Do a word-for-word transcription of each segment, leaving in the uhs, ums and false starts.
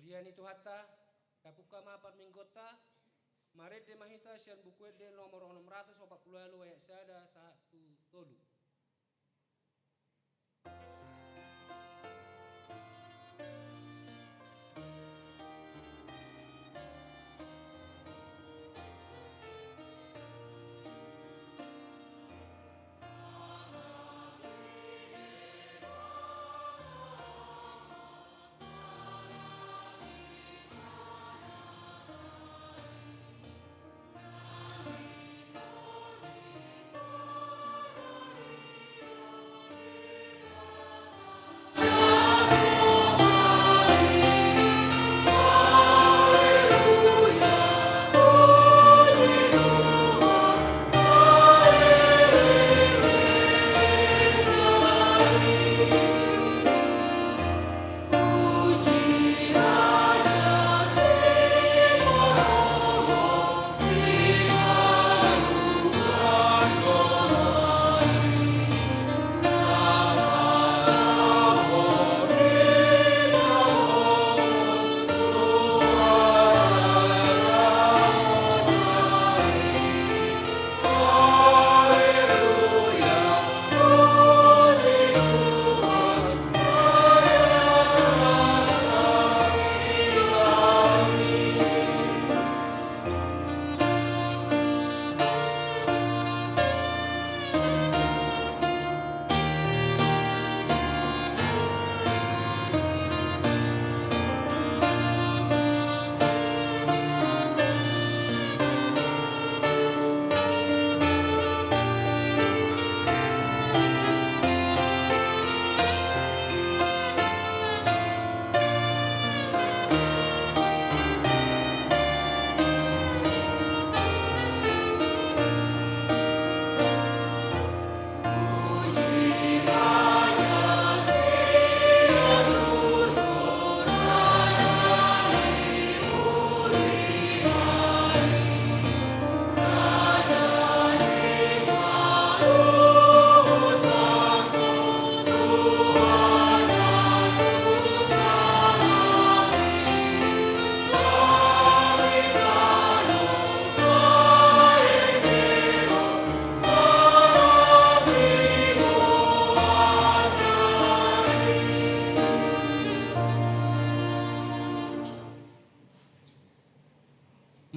Dia ni Tuhanta, tapungka ma parmingguonta, marende ma hita sian Buku Ende nomor onom ratus opat pulu ualu ayat sada sahat tu tolu.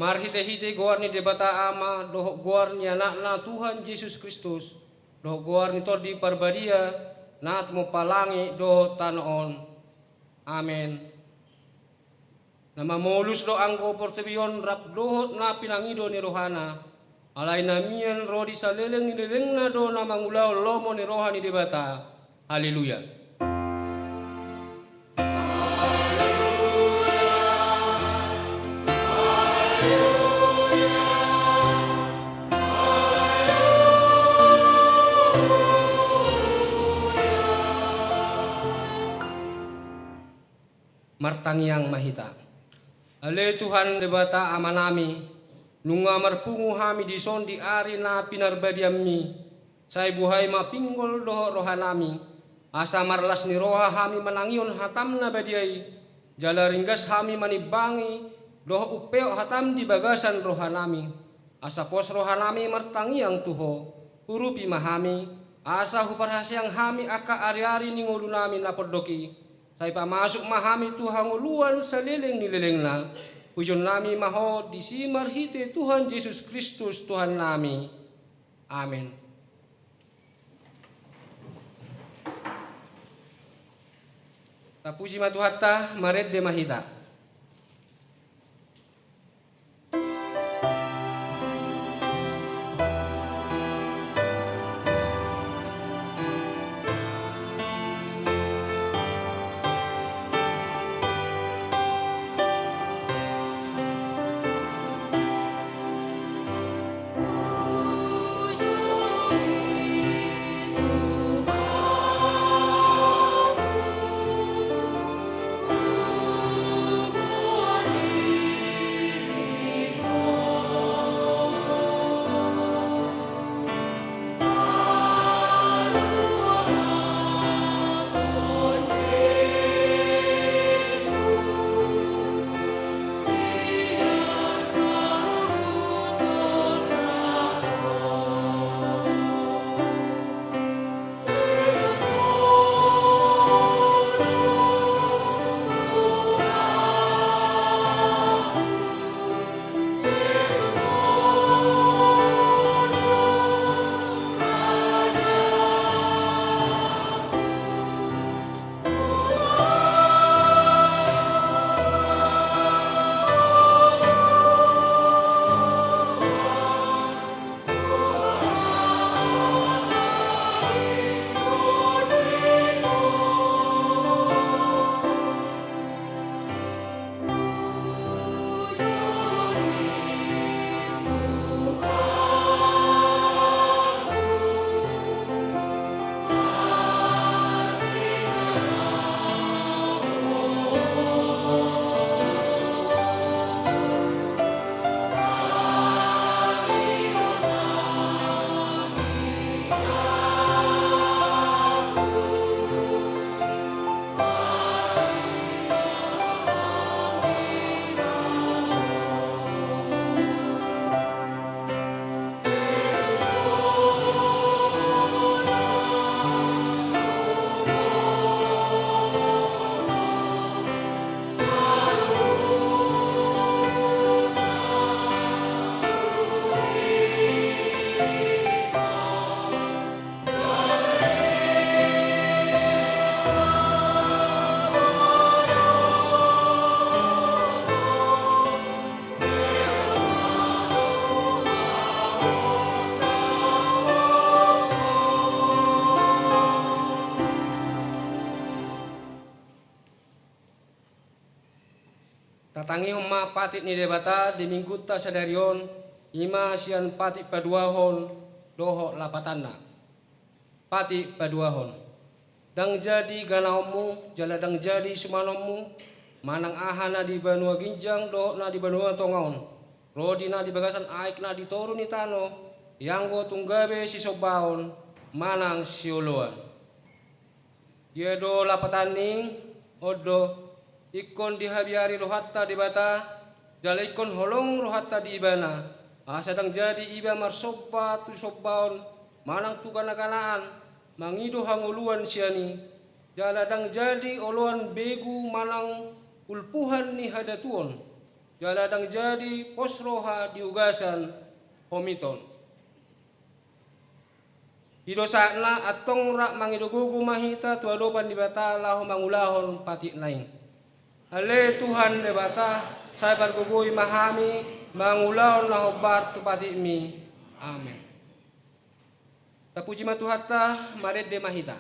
Marhitehite goar ni Debata Ama dohot goar ni Anakna Tuhan Jesus Kristus dohot goar ni Tondi Parbadia, na tumompa langit dohot tano on. Amen. Na mamolus do anggo portibi on rap dohot na pinangido ni rohana, alai na mian ro di saleleng ni lelengna do na mangulahon lomo ni roha ni Debata. Haleluya. Martangiang ma hita. Ale Tuhan Debata Amanami, nunga marpungu hami dison di ari na pinarbadianmi, sai buhai ma pinggol dohot rohanami, asa marlas ni roha hami manangihon hatam na badia i, jala ringgas hami manimbangi dohot umpeop hatam di bagasan rohanami. Asa pos rohanami martangiang tu Ho, urupi ma hami, asa huparhaseang hami angka ariari ni ngolunami na pondok i, sai pamasuk ma hami tu hangoluan saleleng ni lelengna. Pujionnami ma Ho disi marhite Tuhan Jesus Kristus Tuhannami. Amen. Tapuji ma Tuhanta, marende ma hita. Tatangihon ma patik ni Debata di minggunta sadari on, i ma sian patik paduahon dohot lapatanna. Patik paduahon. Ndang jadi ganaonmu, jala ndang jadi sumanonmu, manang aha na di banua ginjang dohot na di banua tonga on, ro di na di bagasan aek na di toru ni tano, ianggo tung gabe sisombaon manang sioloan. Dia do lapatan ni, on do, ingkon dihabiari rohanta Debata, jala ingkon holong rohanta di Ibana, asa ndang jadi iba marsomba tu sombaon manang tu ganaganaan, mangido hangoluan sian i, jala ndang jadi oloan begu manang ulpuhan ni hadatuon, jala ndang jadi pos roha di ugasan homiton. Di do saatna antong rap mangido gogo ma hita tu adopan Debata laho mangulahon patikna i. Ale Tuhan Debata, sai pargogoi ma hami mangulahon na hombar tu patikmi. Amen. Tapuji ma Tuhanta, marende ma hita.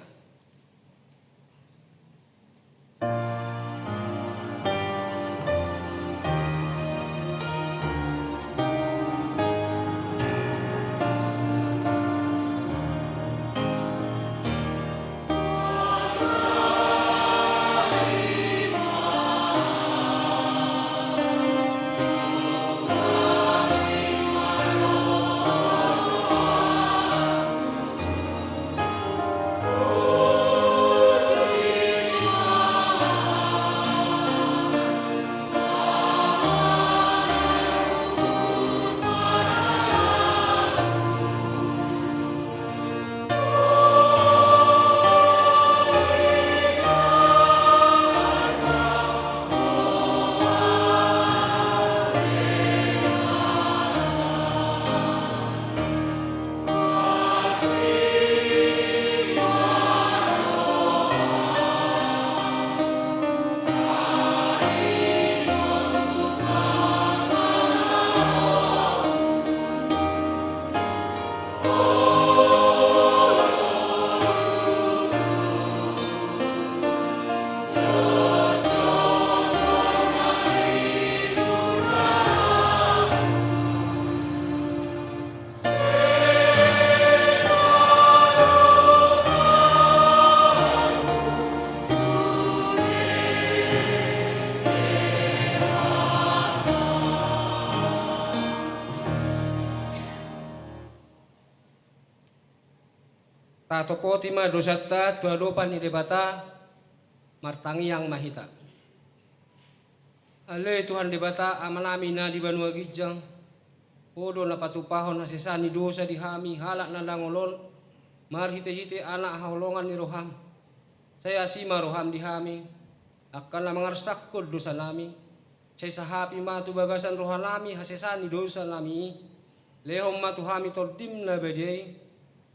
Tatopoti ma dosanta tu adopan ni Debata, martangiang ma hita. Ale Tuhan Debata, Amanami na di banua ginjang, Ho do na patupahon hasesaan ni dosa di hami halak na dangol on, marhitehite Anak haholongan ni roham. Sai asi ma roham di hami, angka na mangarsakkon dosanami. Sai sahapi ma tu bagasan rohanami hasesaan ni dosanami i. Lehon ma tu hami Tondim na badia i,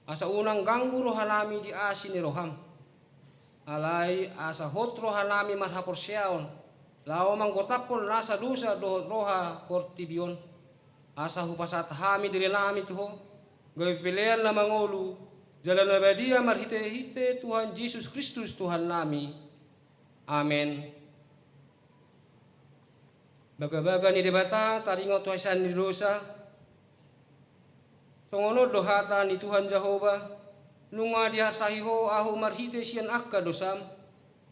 asa unang ganggu rohanami di asi ni roham. Alai asa hot rohanami marhaporseaon, laho manggotaphon nasa dosa dohot roha portibi on. Asa hupasahat hami dirinami tu Ho, gabe pelean na mangolu, jala na badia marhitehite Tuhan Jesus Kristus Tuhannami. Amen. Bagabaga ni Debata taringot tu hasesaan ni dosa. Songon on do hata ni Tuhan Jahowa: Nunga diharsahi Ho ahu marhite sian angka dosam,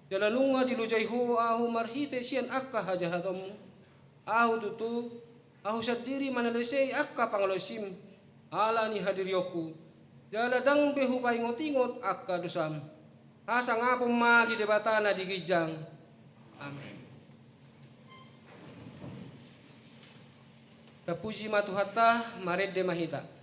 jala nunga dilojai Ho ahu marhite sian angka hajahatonmu. Ahu tutu, ahu sandiri manalesei angka pangalaosim, ala ni hadirionku, jala ndang be hupaingotingot angka dosam. Hasangapon ma di Debata na di ginjang. Amen. Tapuji ma Tuhanta, marende ma hita.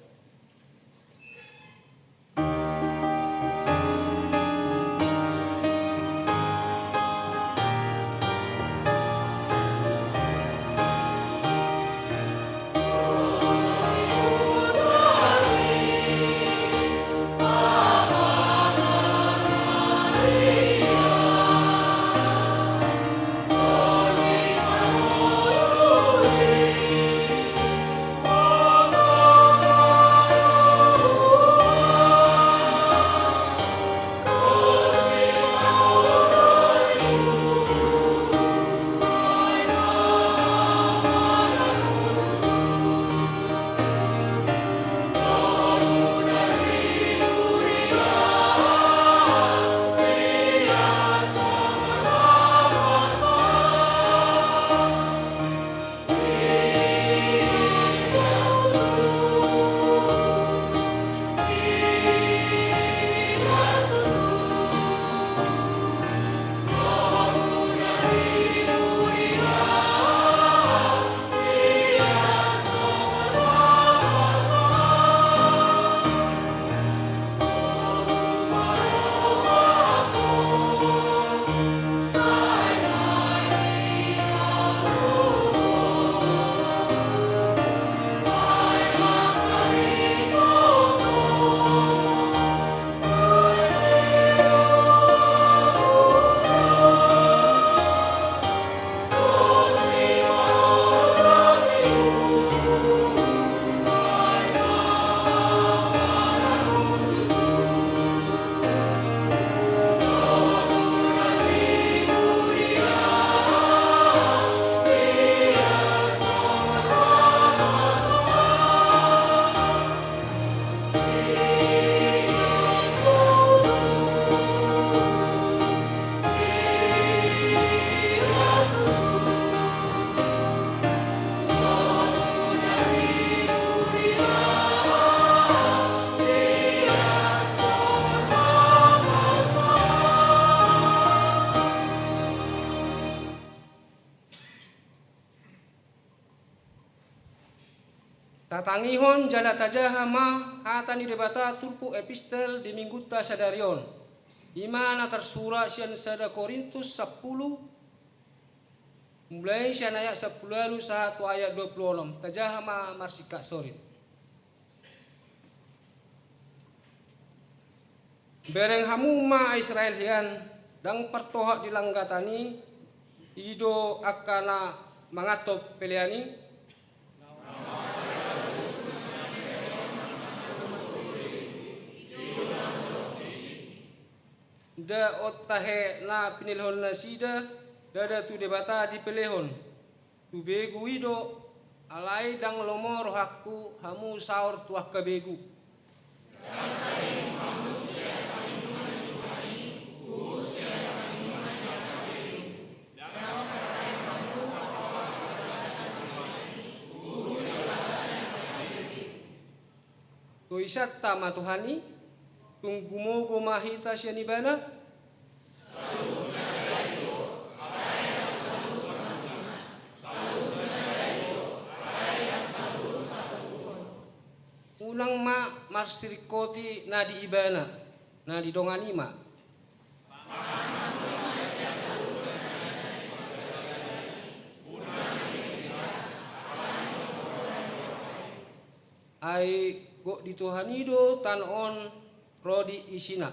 Tatangihon jala tajaha ma hata ni Debata turpuk epistel di minggunta sadari on. I ma na tarsurat sian sada Korintus sampulu, mulai sian ayat sampulu ualu sahat tu ayat dua pulu onom. Tajaha ma marsingkat sorit. Bereng hamu ma Israel hian, ndang partohap di langgatan i, i do angka na mangantop pelean i. Nda on tahe na pinelehon nasida ndada tu Debata dipelehon. Tu begu i do, alai ndang lomo rohangku hamu saor tu angka begu. Toisanta ma Tuhan i, tung gumogo ma hita sian Ibana. Unang ma marsiringkoti na di Ibana, na di dongan i ma. Ai gok di Tuhan i do tano on ro di isina.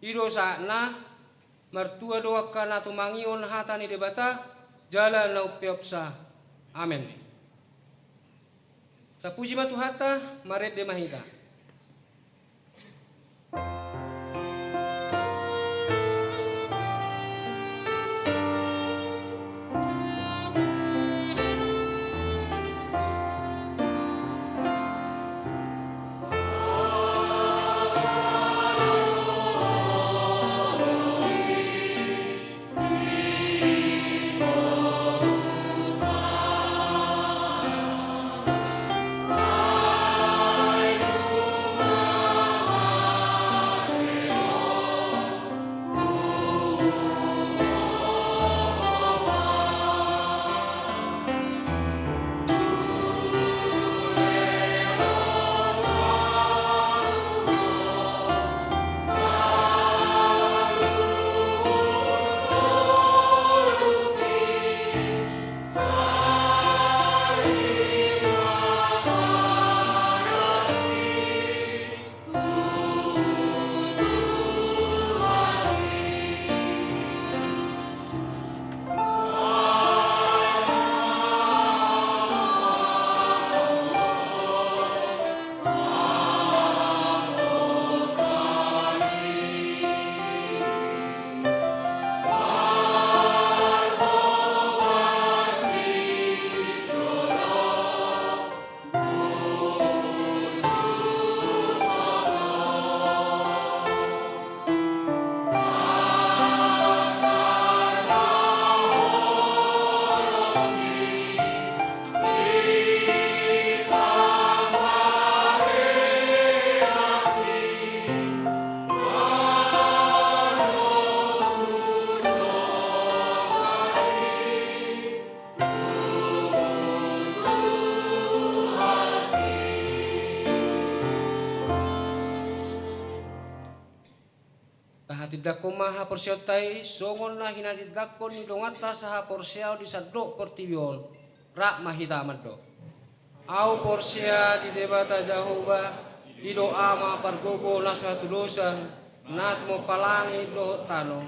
I do saatna, martua do angka na tumangihon hata ni Debata, jala na umpeopsa. Amen. Tapuji ma Tuhanta, marende ma hita. Tahatindangkon ma haporseaonta i songon na hinatindangkon ni donganta sahaporseaon di sandok portibi on. Rap ma hita mandok. Ahu porsea di Debata Jahowa, i do Ama pargogo na so hatudosan, na tumompa langit dohot tano.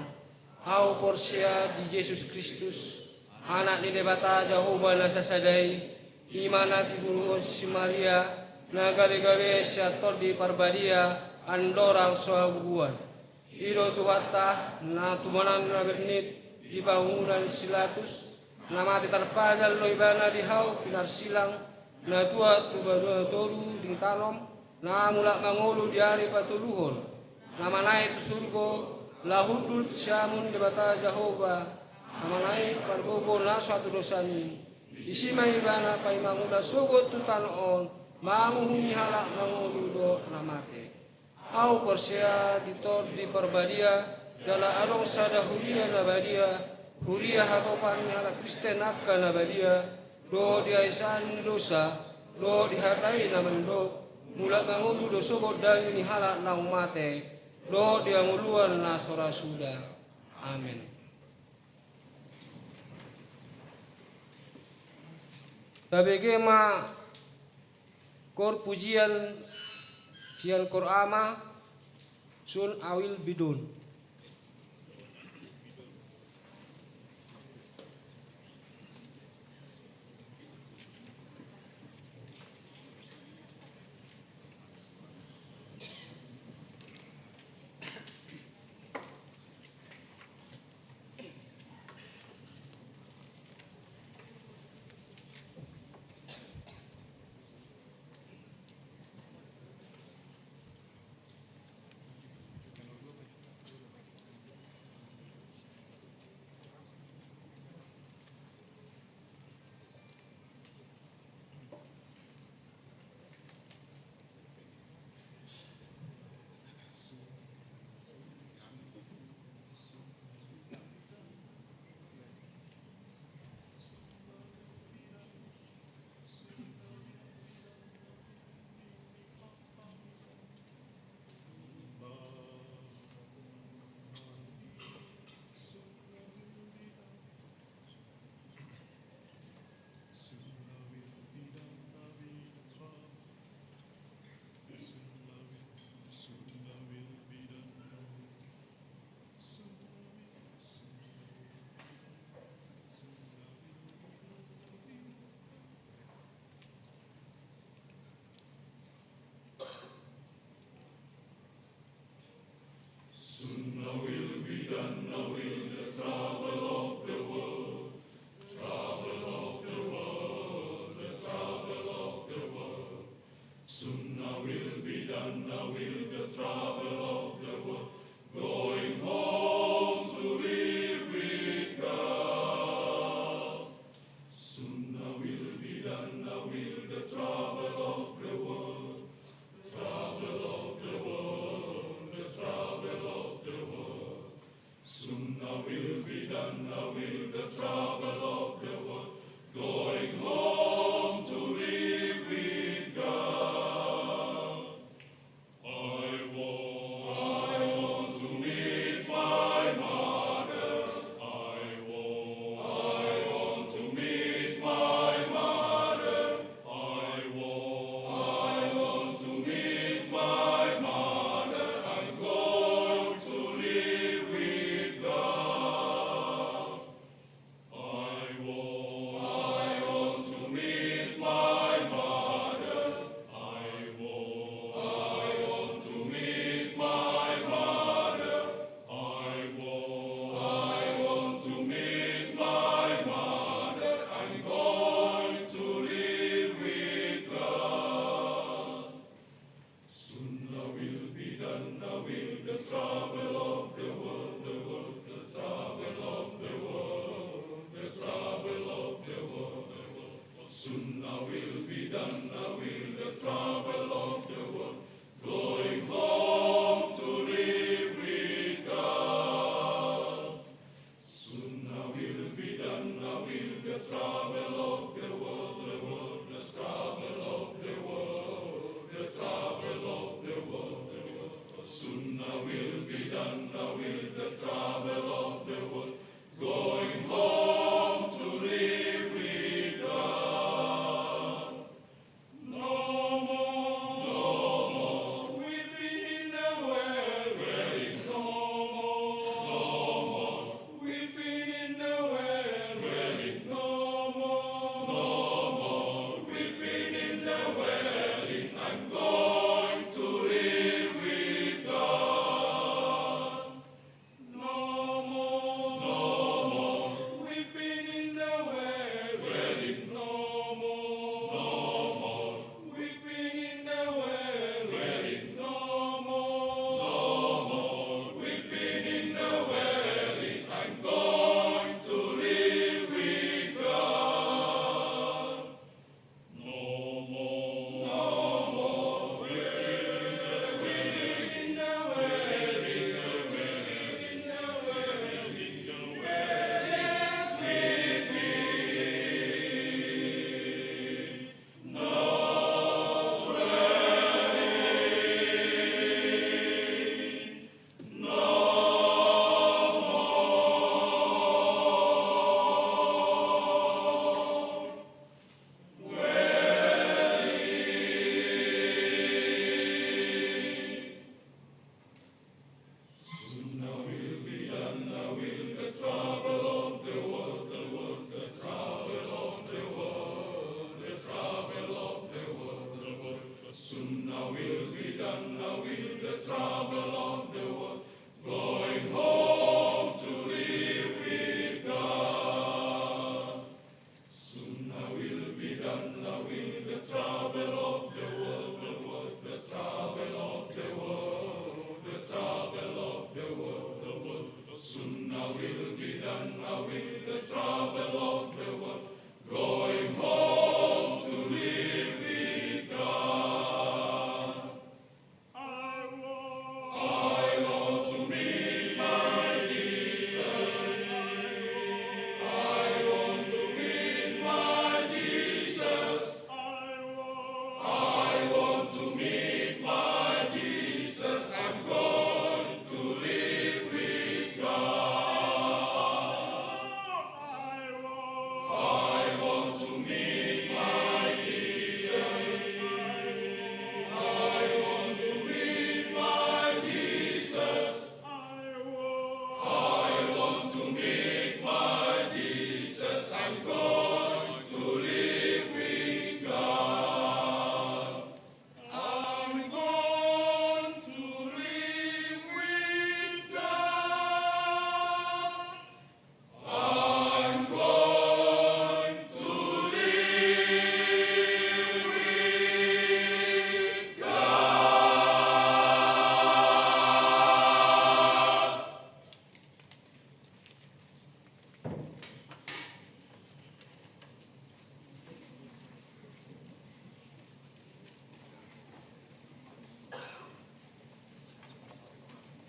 Ahu porsea di Jesus Kristus, Anak ni Debata Jahowa na sasada i, i ma na tiburuhon si Maria, na gabe-gabe sian Tondi Parbadia, andorang so habubuhan. I do Tuhanta, na tumanan na bernit di pangunguna ni si Pilatus, na mate tarpajal do ibana di hau pinarsilang, na tuat tu banua toru dingtanom, na mulak mangolu di ari patoluhon, na manaek tu surgo, laho hundul tu siamun Debata Jahowa, na manaek pargogo na so hatudosan i. Disi ma ibana paima mangula sogot tu tano on, manguhumi halak na mangolu dohot na mate. Ahu porsea di Tondi Parbadia, jala adong sada huria na badia, huria hatopan ni halak Kristen angka na badia, dohot di hahisaan ni dosa, dohot di hata i na mandok, mulak mangolu do sogot daging ni halak naung mate, dohot di hangoluan na so ra suda. Amen. Tabege ma koor pujian sian koor ama, Sun Awil Bidun.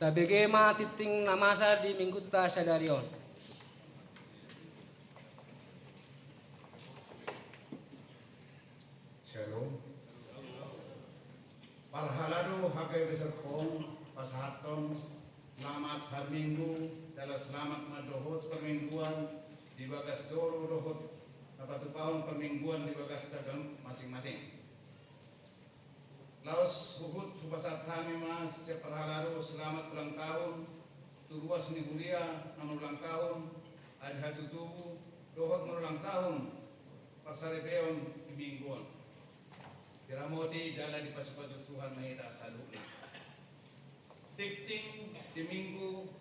Tabege ma tingting na masa di minggunta sadari on. Shalom. Parhalado H K B P Serpong pasahathon selamat hari Minggu, jala selamat mandohot parmingguan di bagas joro dohot na patupahon parmingguan di bagasta ganup masing-masing. Laos huhut hupasahat hami ma sian parhalado selamat ulang tahun tu ruas ni huria na marulang tahun, ari hatutubu dohot marulang tahun parsaripeon di minggu on. Diramoti jala dipasupasu Tuhan ma hita saluhutna. Tingting di Minggu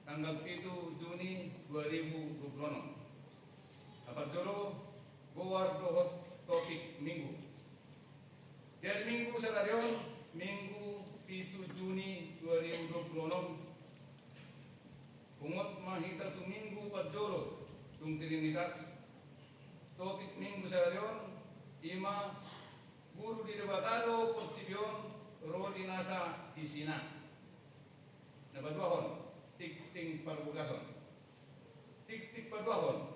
tanggal pitu Juni dua ribu dua puluh enam. Na parjolo, goar dohot topik Minggu. Di ari Minggu sadari on, Minggu pitu Juni dua ribu dua puluh enam, pungot ma hita tu Minggu parjolo dung Trinitas. Topik Minggu sadari on i ma guru di Debata do portibi on ro di nasa isina. Na paduahon, tingting parbogason. Tingting paduahon,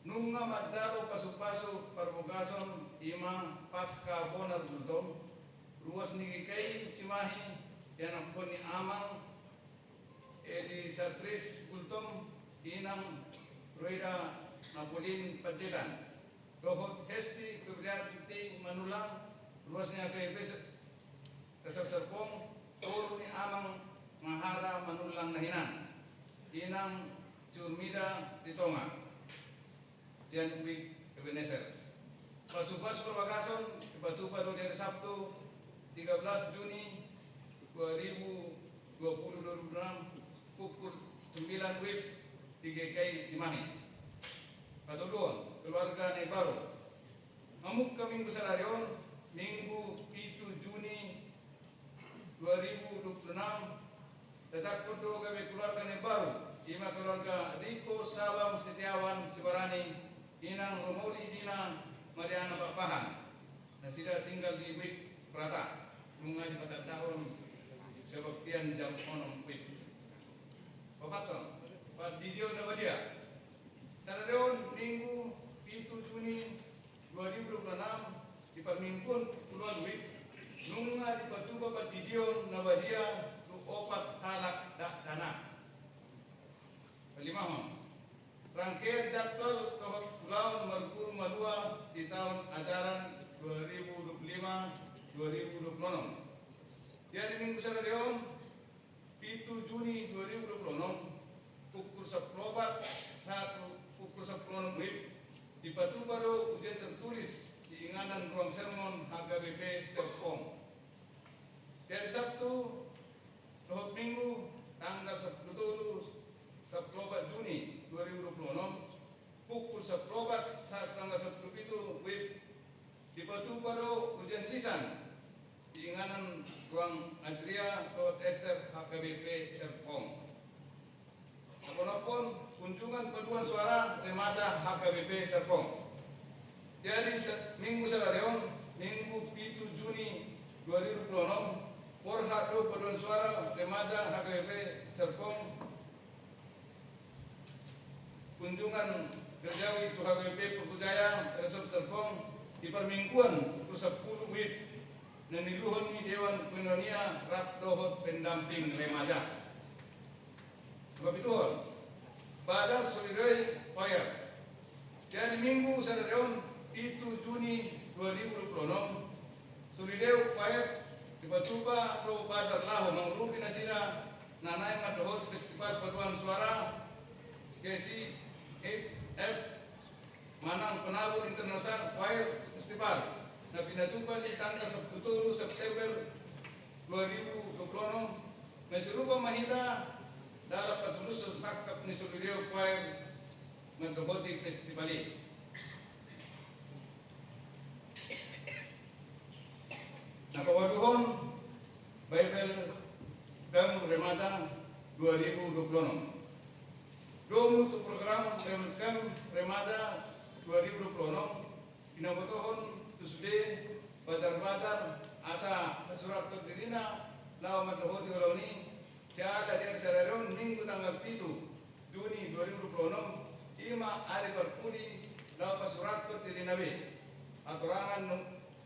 nunga manjalo pasupasu parbogason i ma Paska Bonar Gultom, ruas ni G K I Cimahi, ianakhon ni amang Elisatris Gultom, inang Roida Napolin Panjaitan, dohot Hesti Febrianti Manullang, ruas ni H K B P Resort Serpong, toru ni amang Mahara Manullang na hinan, inang Ciurmida di Tonga, sian WIB Ebenezer. Pasupasu parbogason dipatupa do di ari Sabtu tiga belas Juni dua ribu dua puluh dua ribu enam, pukul sembilan WIB di G K I Cimahi. Patoluhon, keluarga na imbaru. Mamungka Minggu sadari on, Minggu pitu Juni dua ribu dua puluh enam, diajakhon do gabe keluarga na imbaru, i ma keluarga Riko Sabam Setiawan Sibarani, inang Romoli Dina Mariana Pakpahan. Nasida tinggal di WIB Prata, nunga dipatandahon kebaktian jam onom WIB. Paopathon, Pardidion na Badia. Sadari on, Minggu pitu Juni dua ribu dua puluh enam, di parmingguon pukul ualu WIB, nunga dipatupa Pardidion na Badia tu opat halak dakdanak. Palimahon, rangkean jadwal dohot ulaon marguru malua di taon ajaran dua ribu dua puluh lima dua ribu dua puluh enam. Di ari Minggu sadari on, pitu Juni dua ribu dua puluh enam, pukul sampulu opat sahat pukul sampulu onom WIB, dipatupa do ujian tertulis di inganan ruang sermon H K B P Serpong. Di ari Sabtu dohot Minggu, tanggal sampulu tolu, sampulu opat Juni dua ribu dua puluh enam, pukul sampulu opat sahat tanggal sampulu pitu WIB, dipatupa do ujian lisan di inganan ruang Adria dohot Ester H K B P Serpong. Naponophon, kunjungan paduan suara remaja H K B P Serpong. Di ari sa-, Minggu sadari on, Minggu pitu Juni dua ribu dua puluh enam, borhat do paduan suara remaja H K B P Serpong kunjungan gerejawi tu H K B P Purkujaya Resort Serpong di parmingguan pukul sampulu WIB, na niuluhon ni Dewan Koinonia rap dohot pendamping remaja. Papituhon, Bazar Solidae Choir. Di ari Minggu sadari on, pitu Juni dua ribu dua puluh enam, Solidae Choir dipatupa do bazar laho mangurupi nasida na naeng mandohoti festival paduan suara G C F F manang Penabur International Choir Festival, na pinatupa di tanggal sampulu tolu September dua ribu dua puluh enam, masirupa ma hita dalan patulushon sangkap ni Solidae Choir mandohoti festival i. Na paualuhon, Bible Camp Remaja dua ribu dua puluh enam. Domu tu program Bible Camp Remaja dua ribu dua puluh enam, pinabotohon tu sude bazar-bazar asa pasurathon dirina laho mandohoti ulaon i, jala di ari sadari on, Minggu tanggal pitu Juni dua ribu dua puluh enam, i ma ari parpudi laho pasurathon dirina be. Hatorangan no,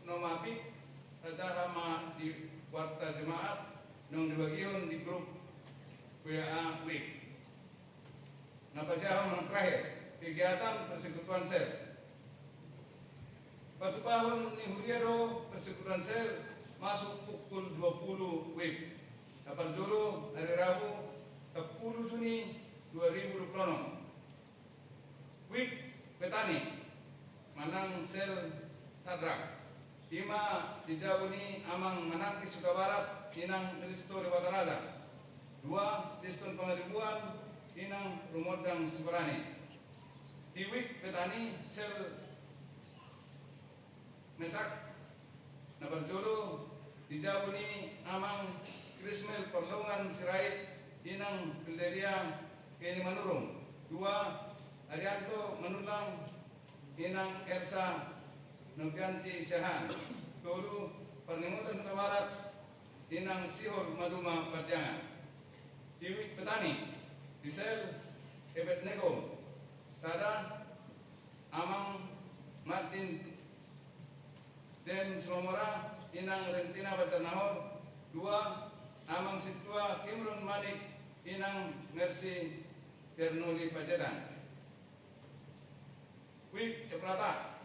no mapit, tajaha ma di warta jemaat, naung dibagihon di grup W A WIK. Na pajaha manang terakhir, kegiatan persekutuan sel. Patupahon ni huria do persekutuan sel masuk pukul dua puluh WIB. Na parjolo, hari Rabu, sepuluh Juni dua ribu dua puluh enam. WIB Betani manang sel Sadrak. I ma di jabu ni Amang Manangkis Hutabarat, Inang Risto Dewata Raja. Dua, Liston Pangaribuan, Inang Rumondang Sibarani. Di WIB Betani, sel Mesak. Na parjolo, di jabu ni Amang Krismel Parlongan Sirait, Inang Pilderia Keni Manurung. Dua, Arianto Manullang, Inang Ersa Novianti Siahaan. Tolu, Parningotan Hutabarat, Inang Sihol Maduma Pardiangan. Di WIB Betani, di sel Ebed Negom. Sada, Amang Martin Zen Simamora, Inang Rentina Banjarnahor. Dua, Amang Sintua Kimron Manik, Inang Mercy Fernoli Pajetan. WIB Eprata,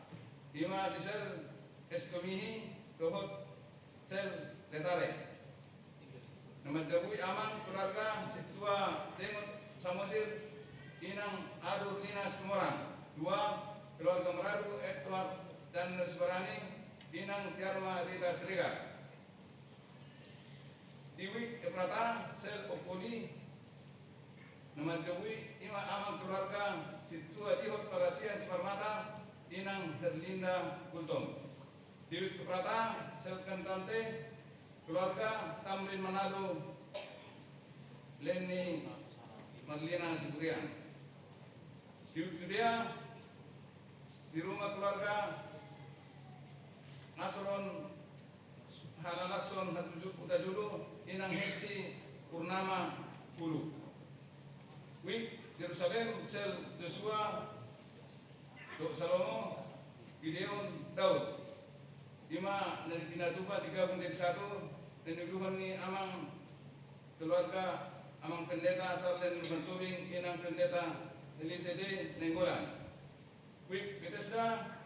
i ma di sel Estomihi dohot sel Letare. Na manjabui Amang keluarga Sintua Tengot Samosir, Inang Adu Rina Situmorang. Dua, keluarga Meradu Edward dan Sibarani, Inang Tiarma Rita Siregar. Di WIB Eprata, sel Opoli, na manjabui i ma Amang keluarga Sintua Dihot Palasian Siparmata, Inang Herlinda Gultom. Di WIB Eprata, sel Kentante, keluarga Tamrin Manado, Leni Marlina Siburian. Di WIB Judea, di rumah keluarga Asron Halalashon Hatuju-, Hutajulu, Inang Henti Purnama Hulu. WIB Jerusalem, sel Joshua dohot Salomo Gideon Daud. I ma na pinatupa digabung jadi satu, na niuluhon ni Amang keluarga Amang Pendeta Sarlen Lubantobing, Inang Pendeta Elise D Nainggolan. WIB Betesda,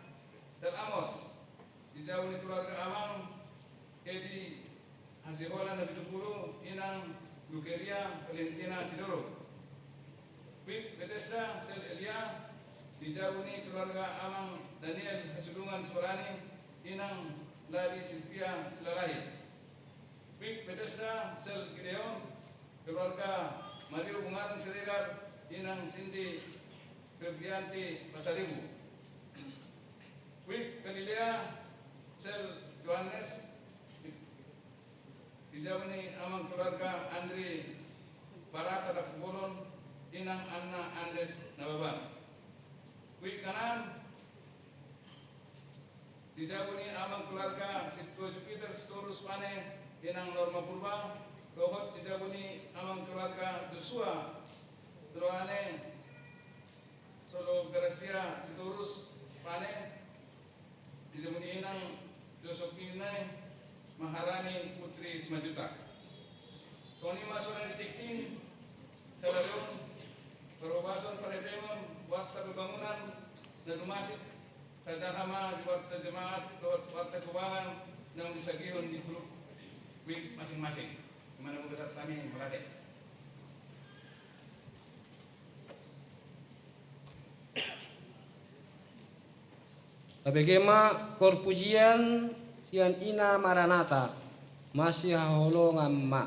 sel Amos, di jabu ni keluarga Amang Edi Hasiholan Napitupulu, Inang Lukeria Valentina Sidoro. WIB Betesda, sel Elia, di jabu ni keluarga Amang Daniel Hasulungan Sibarani, Inang Lali Silvia Silalahi. WIB Betesda, sel Gideon, keluarga Mario Bungaran Siregar, Inang Sindi Febrianti Pasaribu. WIB Galilea, sel Johannes, di jabu ni Amang keluarga Andri Barata Dapubolon, Inang Anna Andes Nababan. WIB Kanaan, di jabu ni Amang keluarga Sintua Jupiter Sitorus Pane, Inang Norma Purba, dohot di jabu ni Amang keluarga Joshua Troane Solo Gracia Sitorus Pane, di jabu ni Inang Josephine Maharani Putri Simanjuntak. Songon i ma suara ni tingting, sadari on, parhobason parhepengon warta pembangunan na lumasik, tajaha ma di warta jemaat dohot warta keuangan naung disagihon di grup WIB masing-masing. I ma na bagasan hami, mauliate. Tabege ma parpujian sian Ina Maranata, masihaholongan ma.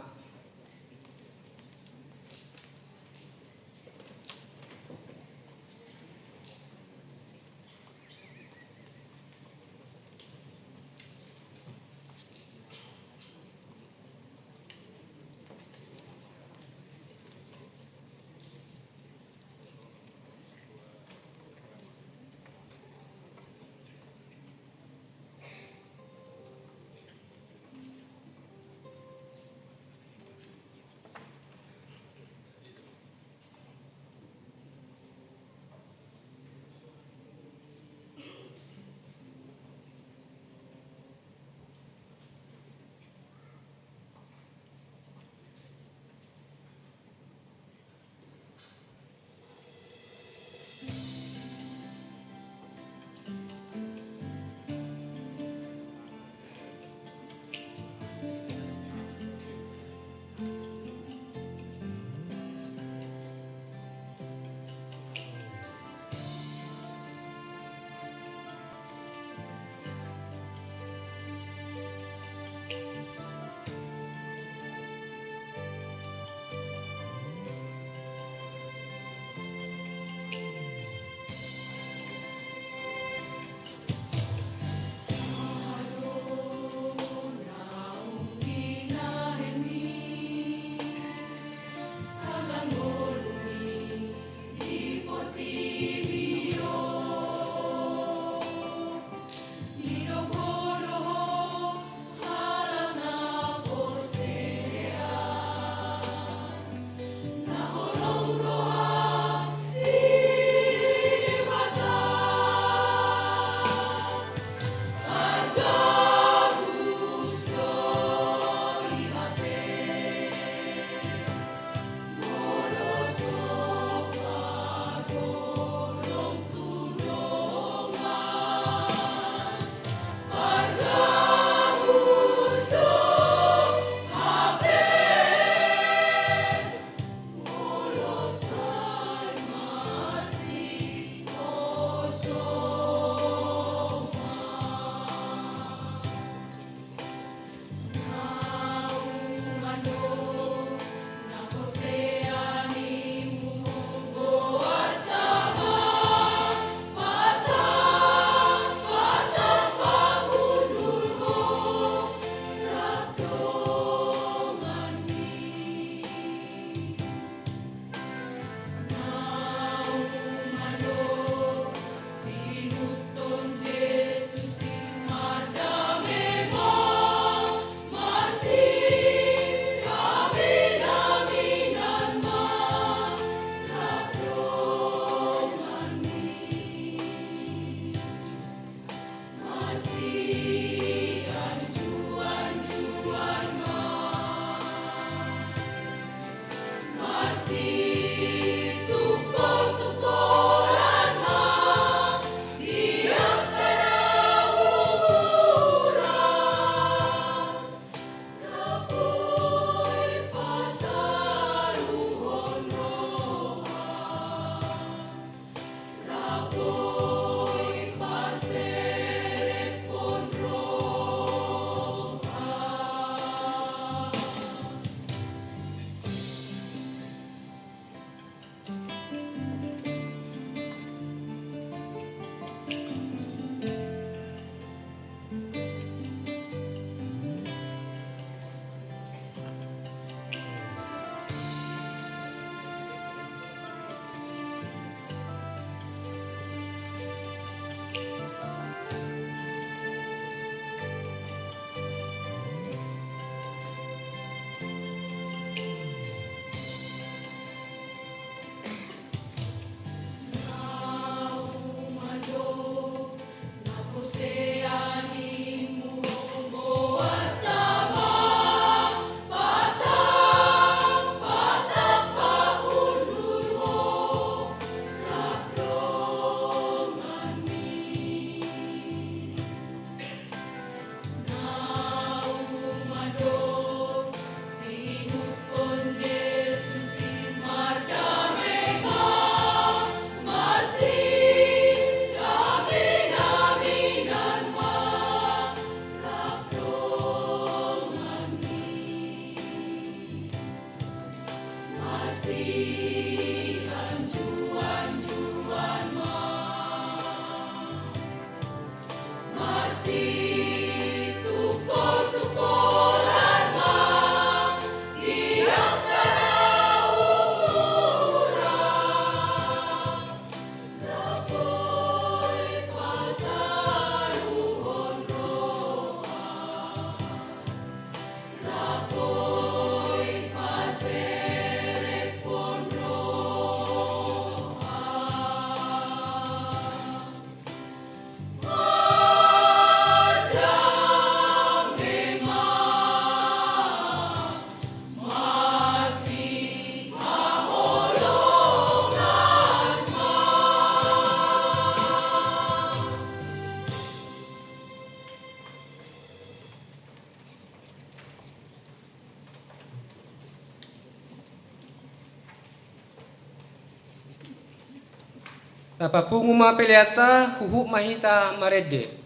Tapapungu ma peleanta, huhut ma hita marende.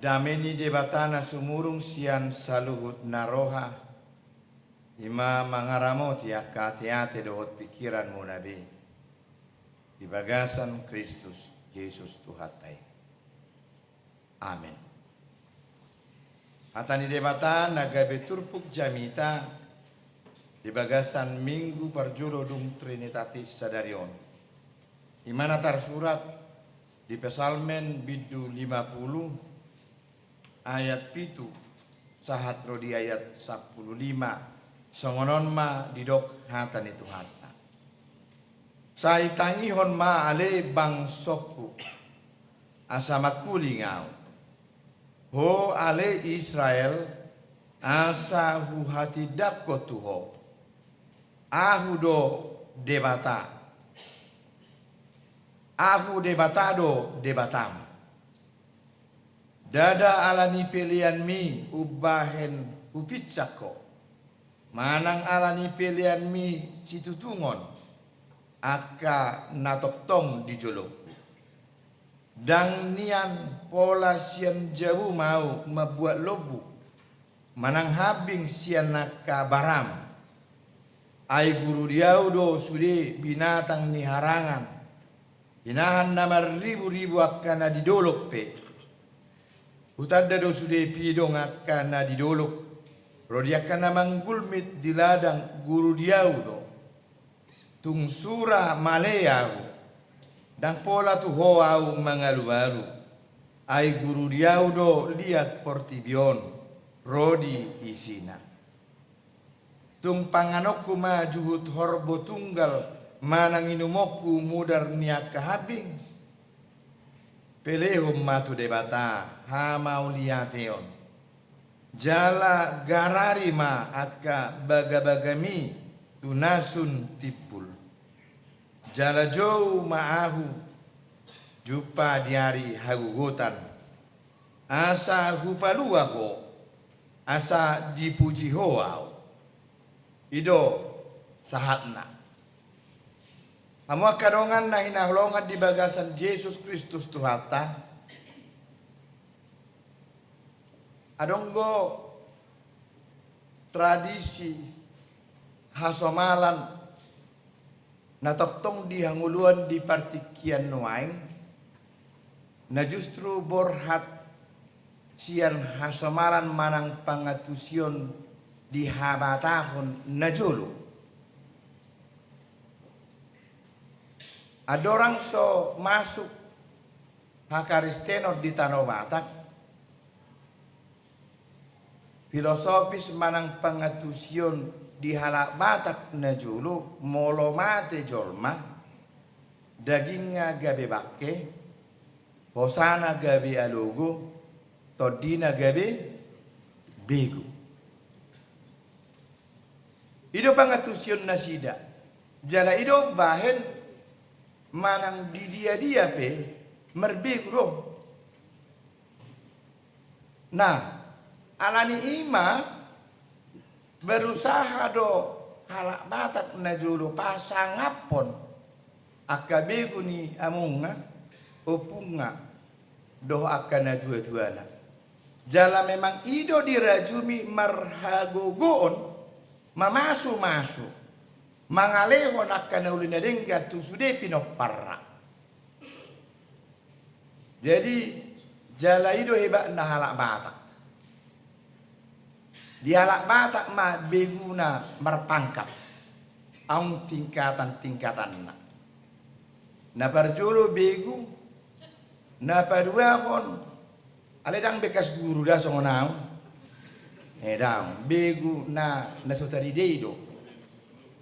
Dame ni Debata na sumurung sian saluhut na roha, i ma mangaramoti angka ateate dohot pingkiranmuna be, di bagasan Kristus Jesus Tuhanta i. Amen. Hata ni Debata na gabe turpuk jamita di bagasan Minggu parjolo dung Trinitatis sadari on, i ma na tarsurat di Psalmen bindu lima pulu ayat pitu sahat ro di ayat sampulu lima. Songon on ma didok hata ni Tuhanta: Sai tangihon ma ale bangsongku, asa mangkuling ahu. Ho ale Israel, asa huhatindangkon tu ho. Ahu do Debata. Ahu Debata do Debatam. Ndada ala ni peleanmi umbahen hupinsang ho, manang ala ni peleanmi situtungon angka na tongtong di jolongku. Ndang nian pola sian jabum ahu mambuat lombu, manang hambing sian angka baram. Ai guru di ahu do sude binatang ni harangan, inahan na marriburibu angka na di dolok pe. Hutanda do sude pidong angka na di dolok, ro di angka na manggulmit di ladang. Guru di ahu do. Tung sura male ahu, ndang pola tu ho ahu mangalualu. Ai guru di ahu do liat portibi on ro di isina. Tung panganonku ma juhut horbo tunggal, manang inumonku mudar ni angka hambing? Pelehon ma tu Debata hamauliateon, jala garari ma angka bagabagami tu na sun timbul. Jala jou ma ahu jumpa di ari hagogotan, asa hupalua ho, asa dipuji ho ahu. I do sahatna. Hamu angka dongan na hinaholongan di bagasan Jesus Kristus Tuhanta, adong do tradisi hasomalan na tongtong di hangoluan di partingkian nuaeng, na justru borhat sian hasomalan manang pangantusion di habatahon na jolo. Andorang so masuk hakaristenon di tano Batak, filosofis manang pangantusion di halak Batak na jolo, molo mate jolma, dagingna gabe bangke, hosana gabe alogo, tondina gabe begu. I do pangantusion nasida. Jala i do bahen manang di dia-dia pe marbegu do. Nah, alani i ma berusaha do halak Batak na jolo pasangaphon angka begu ni amongna, ompungna, dohot angka natuatuana. Jala memang i do dirajumi marhagogoon, mamasumasu, mangalehon angka na uli na denggan tu sude pinomparna. Jadi, jala i do hebatna halak Batak. Di halak Batak ma beguna marpangkat, adong tingkatan-tingkatanna. Na parjolo begu, na paduahon, alai ndang bekas guru da songon au. Eh, ndang, begu na, na so tarida i do.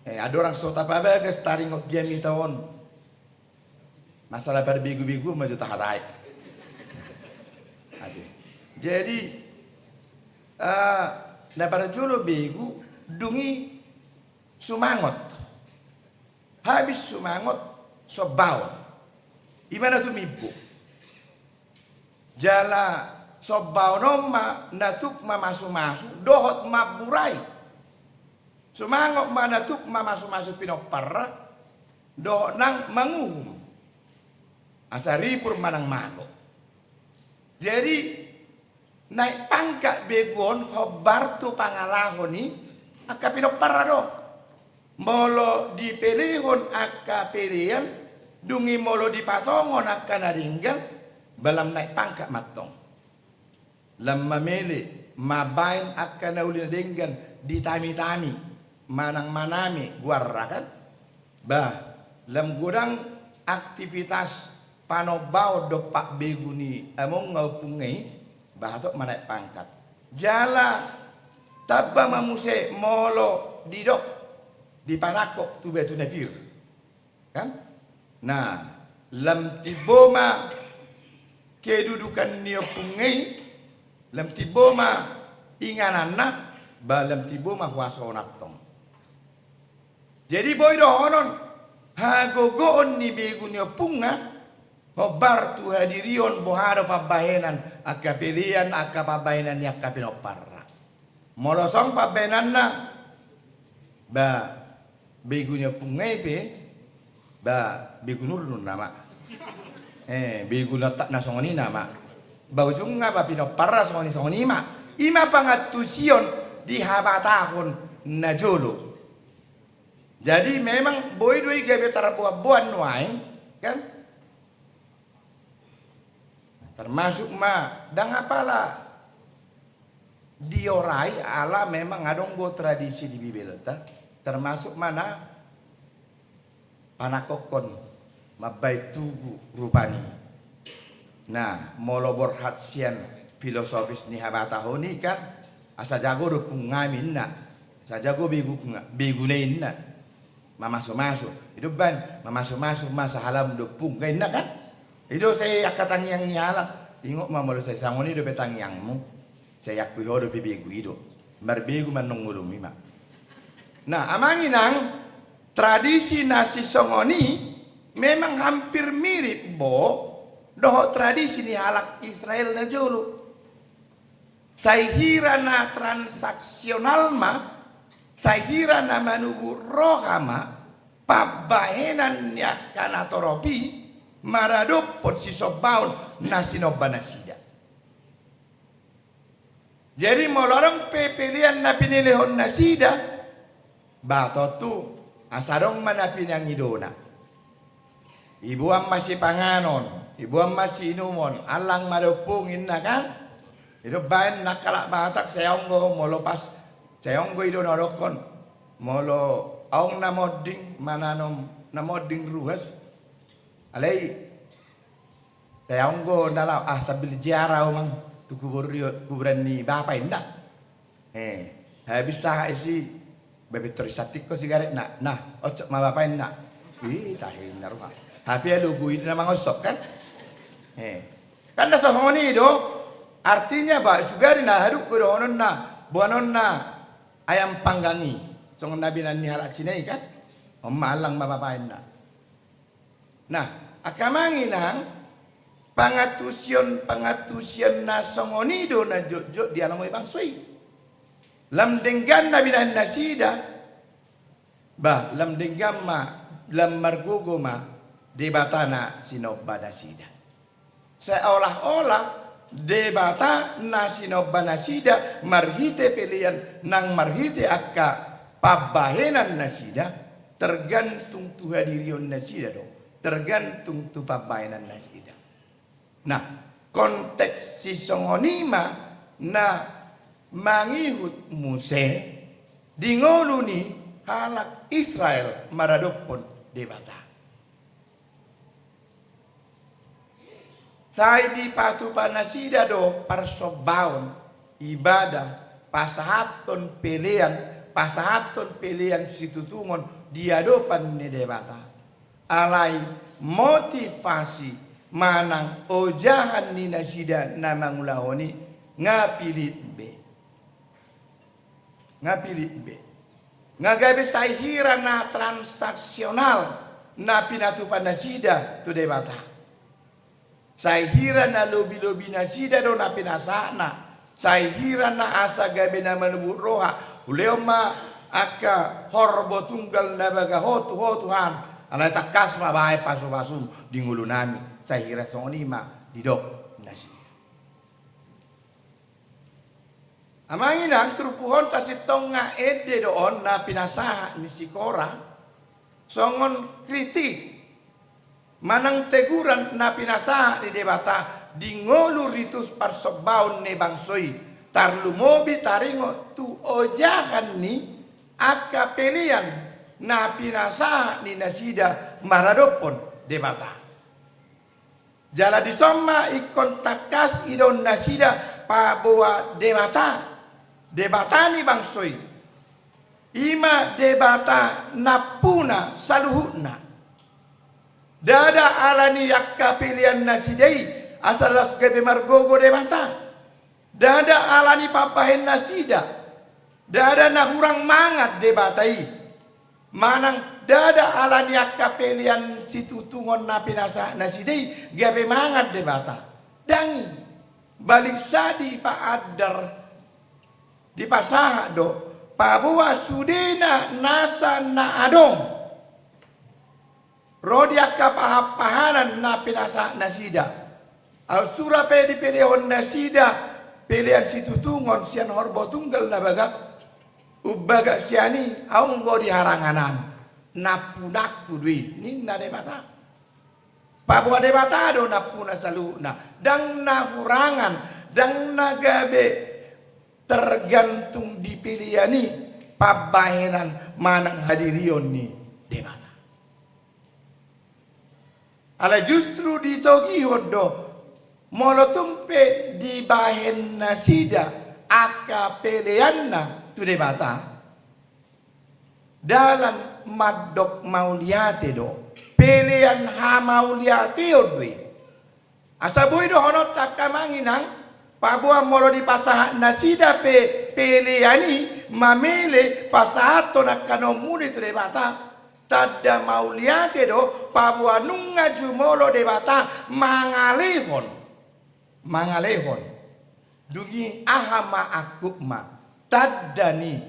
Eh, andorang so tapabagas taringot jamita on. Masalah parbegu-begu ma jo tahatai. Ate. Jadi, eh, na parjolo begu, dung i sumangot. Habis sumangot, sombaon. I ma na tumimbo. Jala sombaon on ma na tuk mamasumasu dohot mamburai. Sumangot ma na tuk mamasumasu pinomparna dohot nang manguhum. Asa ripur manang mago. Jadi, naik pangkat begu on hombar tu pangalaho ni angka pinomparna do. Molo dipelehon angka pelean, dung i molo dipatongon angka na denggan, ba lam naik pangkat ma antong. Lam mamele, mambahen angka na uli na denggan, ditami-tami, manang maname goarna kan. Bah, lam godang aktivitas panombaon dompak begu ni among ompungna i, bah hatop ma naik pangkat. Jala tamba ma muse molo didok, dipanangkok tu batu na pir. Kan? Nah, lam timbo ma kedudukan ni ompungna i, lam timbo ma ingananna, ba lam timbo ma huaso on antong. Jadi boi dohonon, hagogoon ni begu ni ompungna, hombar tu hadirion boha do pambahenan angka pelean, angka pambahenan ni angka pinomparna. Molo song pambahenanna, ba begu ni ompungna i pe, ba begu nurun nama. Eh, begu na tak na songon i nama. Ba ujungna ba pinomparna songon i songon i ma. I ma pangantusion di habatahon na jolo. Jadi memang boi do i gabe tarboan-boan nuaeng, kan? Termasuk ma, ndang apala diorai ala memang adong do tradisi di Bibelta, termasuk ma na panangkokhon mambahen tugu rupani. Nah, molo borhat sian filosofis ni habatahon i kan, asa jago do ompung nami inna, asa jago begu, beguna inna. Mamasumasu. I do umbahen, mamasumasu ma sahalak ni ompung, kan inna kan? I do sai angka tangiang ni halak. Ingot ma molo sai songon i dope tangiangmu, sai akui ho dope begu i do. Marbegu ma annon ngolum i ma. Nah, amang inang, tradisi na sisongon i memang hampir mirip bo dohot tradisi ni halak Israel na jolo. Sai hira na transaksional ma, sai hira na manubu roha ma pambahenan ni angka natorop i maradophon sisombaon na sinomba nasida. Jadi molo adong pe pelean na pinelehon nasida, ba tontu asa adong ma na pinangidona. Iboan ma sipanganon, iboan ma siinumon, allang ma da ompung inna kan? I do umbahen na halak Batak sai onggo molo pas, sai onggo i do na dokkon. Molo adong na monding, mananom na monding ruas. Alai sai onggo na laho, ah, sambil ziarah au mang tu kubur, kuburan ni bapa inna. Eh, habis sahat i si, ba pintor disantingkon sigaretna. Nah, oncop ma bapa inna. Ih, tahe inna roha. Hape alogo i do na mangoncop kan? Eh. Kan na songon i do, artinya ba sugari na hadungko dohononna, boanonna ayam panggang i. Songon na binahen ni halak Cina i kan? On ma allang ma bapa inna. Nah, angka amang inang, pangantusion-pangantusion na songon i do na jotjot dialami bangso i. Lam denggan na binahen nasida, bah, lam denggan ma, lam margogo ma Debata na sinomba nasida. Seolah-olah Debata na sinomba nasida marhite pelean nang marhite angka pambahenan nasida, tergantung tu hadirion nasida do, tergantung tu pambahenan nasida. Nah, konteks sisongon i ma na mangihut muse di ngolu ni halak Israel maradophon Debata. Sai dipatupa nasida do parsombaon, ibadah, pasahathon pelean, pasahathon pelean situtungon di adopan ni Debata. Alai motivasi manang ojahan ni nasida na mangulahon i nga pilit be. Nga pilit be. Nga gabe sai hira na transaksional na pinatupa nasida tu Debata. Sai hira na lobi-lobi nasida do na pinasahatna. Sai hira na asa gabe na manubuk roha. Hulehon ma angka horbo tunggal na baga ho tu ho Tuhan. Alai tangkas ma bahen pasu-pasum di ngolunami. Sai hira songon i ma didok nasida. Amang inang, turpuk on sasintongna ende do on na pinasahat ni si Kora, songon kritik manang teguran na pinasahat ni Debata di ngolu ritus parsombaon ni bangso i, tarlumobi taringot tu ojahan ni angka pelean na pinasahat ni nasida maradophon Debata. Jala dison ma ingkon tangkas idaon nasida paboa Debata, Debata ni bangso i, i ma Debata nampuna saluhutna. Ndada ala ni angka pelean nasida i asa laos gabe margogo Debata. Ndada ala ni pambahen nasida, ndada na hurang mangan Debata i. Manang ndada ala ni angka pelean situtungon na pinasahat nasida i gabe mangan Debata. Ndang i, balik sa dipaandar, dipasahat do paboa sudena nasa na adong ro di angka pahanpahanan na pinasahat nasida. Aut sura pe dipelehon nasida pelean situtungon sian horbo tunggal na bagak, umbagak sian i ahu do di harangan an, nampunangku do i, ninna Debata. Paboa Debata do nampuna saluhutna, ndang na hurangan, ndang na gabe tergantung di pelean i pambahenan manang hadirion ni Debata. Alai justru ditogihon do, molo tung pe dibahen nasida angka peleanna tu Debata, dalan mandok mauliate do, pelean hamauliateon do i. Asa boi dohononta angka amang inang, paboa molo dipasahat nasida pe pelean i mamele pasahathon angka naung muli tu Debata, tanda mauliate do, paboa nunga jumolo Debata mangalehon, mangalehon. Dung i aha ma angkup ma tanda ni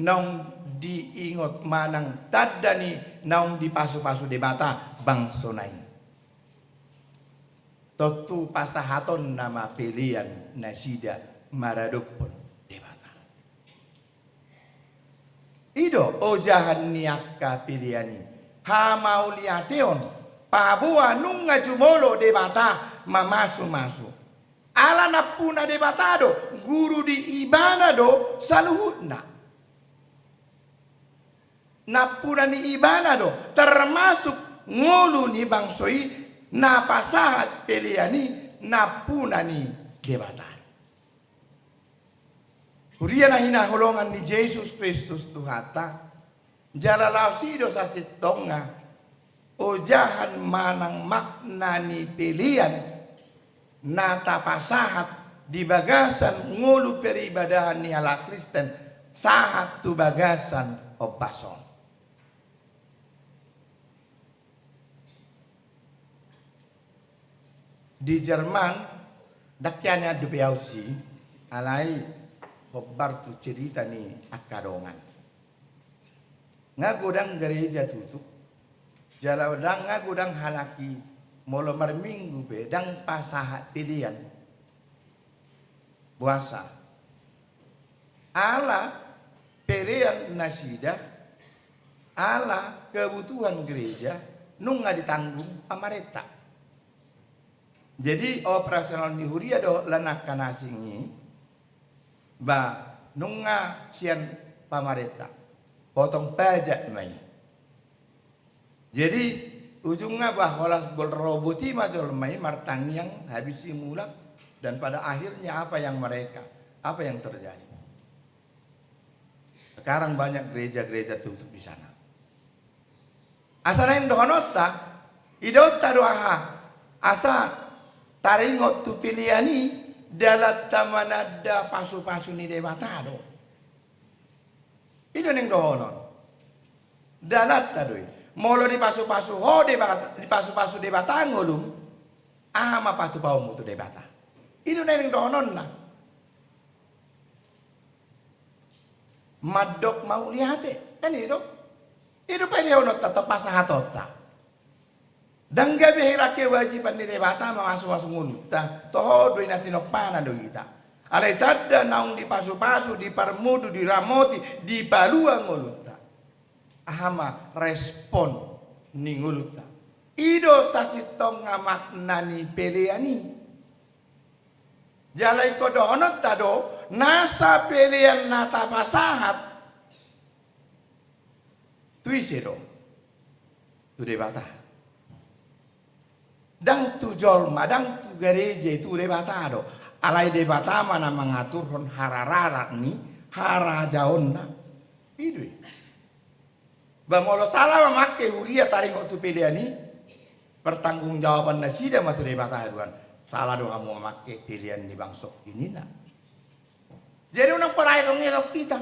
naung diingot manang tanda ni naung dipasupasu Debata bangsona i? Tontu pasahatonna ma pelean nasida maradophon Debata. I do ojahan ni angka pelean i, hamauliateon, paboa nunga jumolo Debata mamasumasu. Ala nampuna Debata do, guru di ibana do saluhutna. Nampuna ni ibana do, termasuk ngolu ni bangso i, na pasahat pelean i nampuna ni Debata. Huria na hinaholongan ni Jesus Kristus Tuhanta, jala laos i do sasintongna ojahan manang makna ni pelean na tapasahat di bagasan ngolu peribadahan ni halak Kristen sahat tu bagasan ombas on. Di Jerman, ndang hea nian dope au disi, alai hombar tu cerita ni angka dongan. Nga godang gereja tutup, jala ndang, nga godang halak i molo marminggu pe ndang pasahat pelean. Boasa? Ala pelean nasida, ala kebutuhan gereja nunga ditanggung pamarenta. Jadi operasional ni huria dohot lan angka na asing i, ba nunga sian pamarenta, potong pajak ma i. Jadi ujungna ba holan borobot i ma jolma i martangiang habis i mulak, dan pada akhirnya apa yang mereka, apa yang terjadi? Sekarang banyak gereja-gereja tutup di sana. Asa naeng dohononta, idaonta do aha? Asa taringot tu pelean i, dalanta mananda pasupasu ni Debata do. I do naeng dohonon. Dalanta do i. Molo dipasupasu ho Debata, dipasupasu Debata ngolum, aha ma patupaonmu tu Debata? I do naeng dohononna. Mandok mauliate, kan i do. I do pelehononta, tong pasahatonta. Ndang gabe hira kewajiban ni Debata mamasumasu ngolunta, toho do i na tinompana do hita. Alai tanda naung dipasupasu, diparmudu, diramoti, dipalua ngolunta. Aha ma respon ni ngolunta? I do sasintongna makna ni pelean i. Jala ingkon dohononta do, nasa pelean na tapasahat tu ise do? Tu Debata. Ndang tu jolma, ndang tu gareja, i tu Debata do. Alai Debata ma na mangaturhon harararak ni harajaonna. I do i. Ba molo sala mamangke huria taringot tu pelean i, pertanggungjawaban nasida ma tu Debata haduan. Sala do hamu mamangke pelean ni bangsongki ninna. Jadi unang pola etong-etong hita.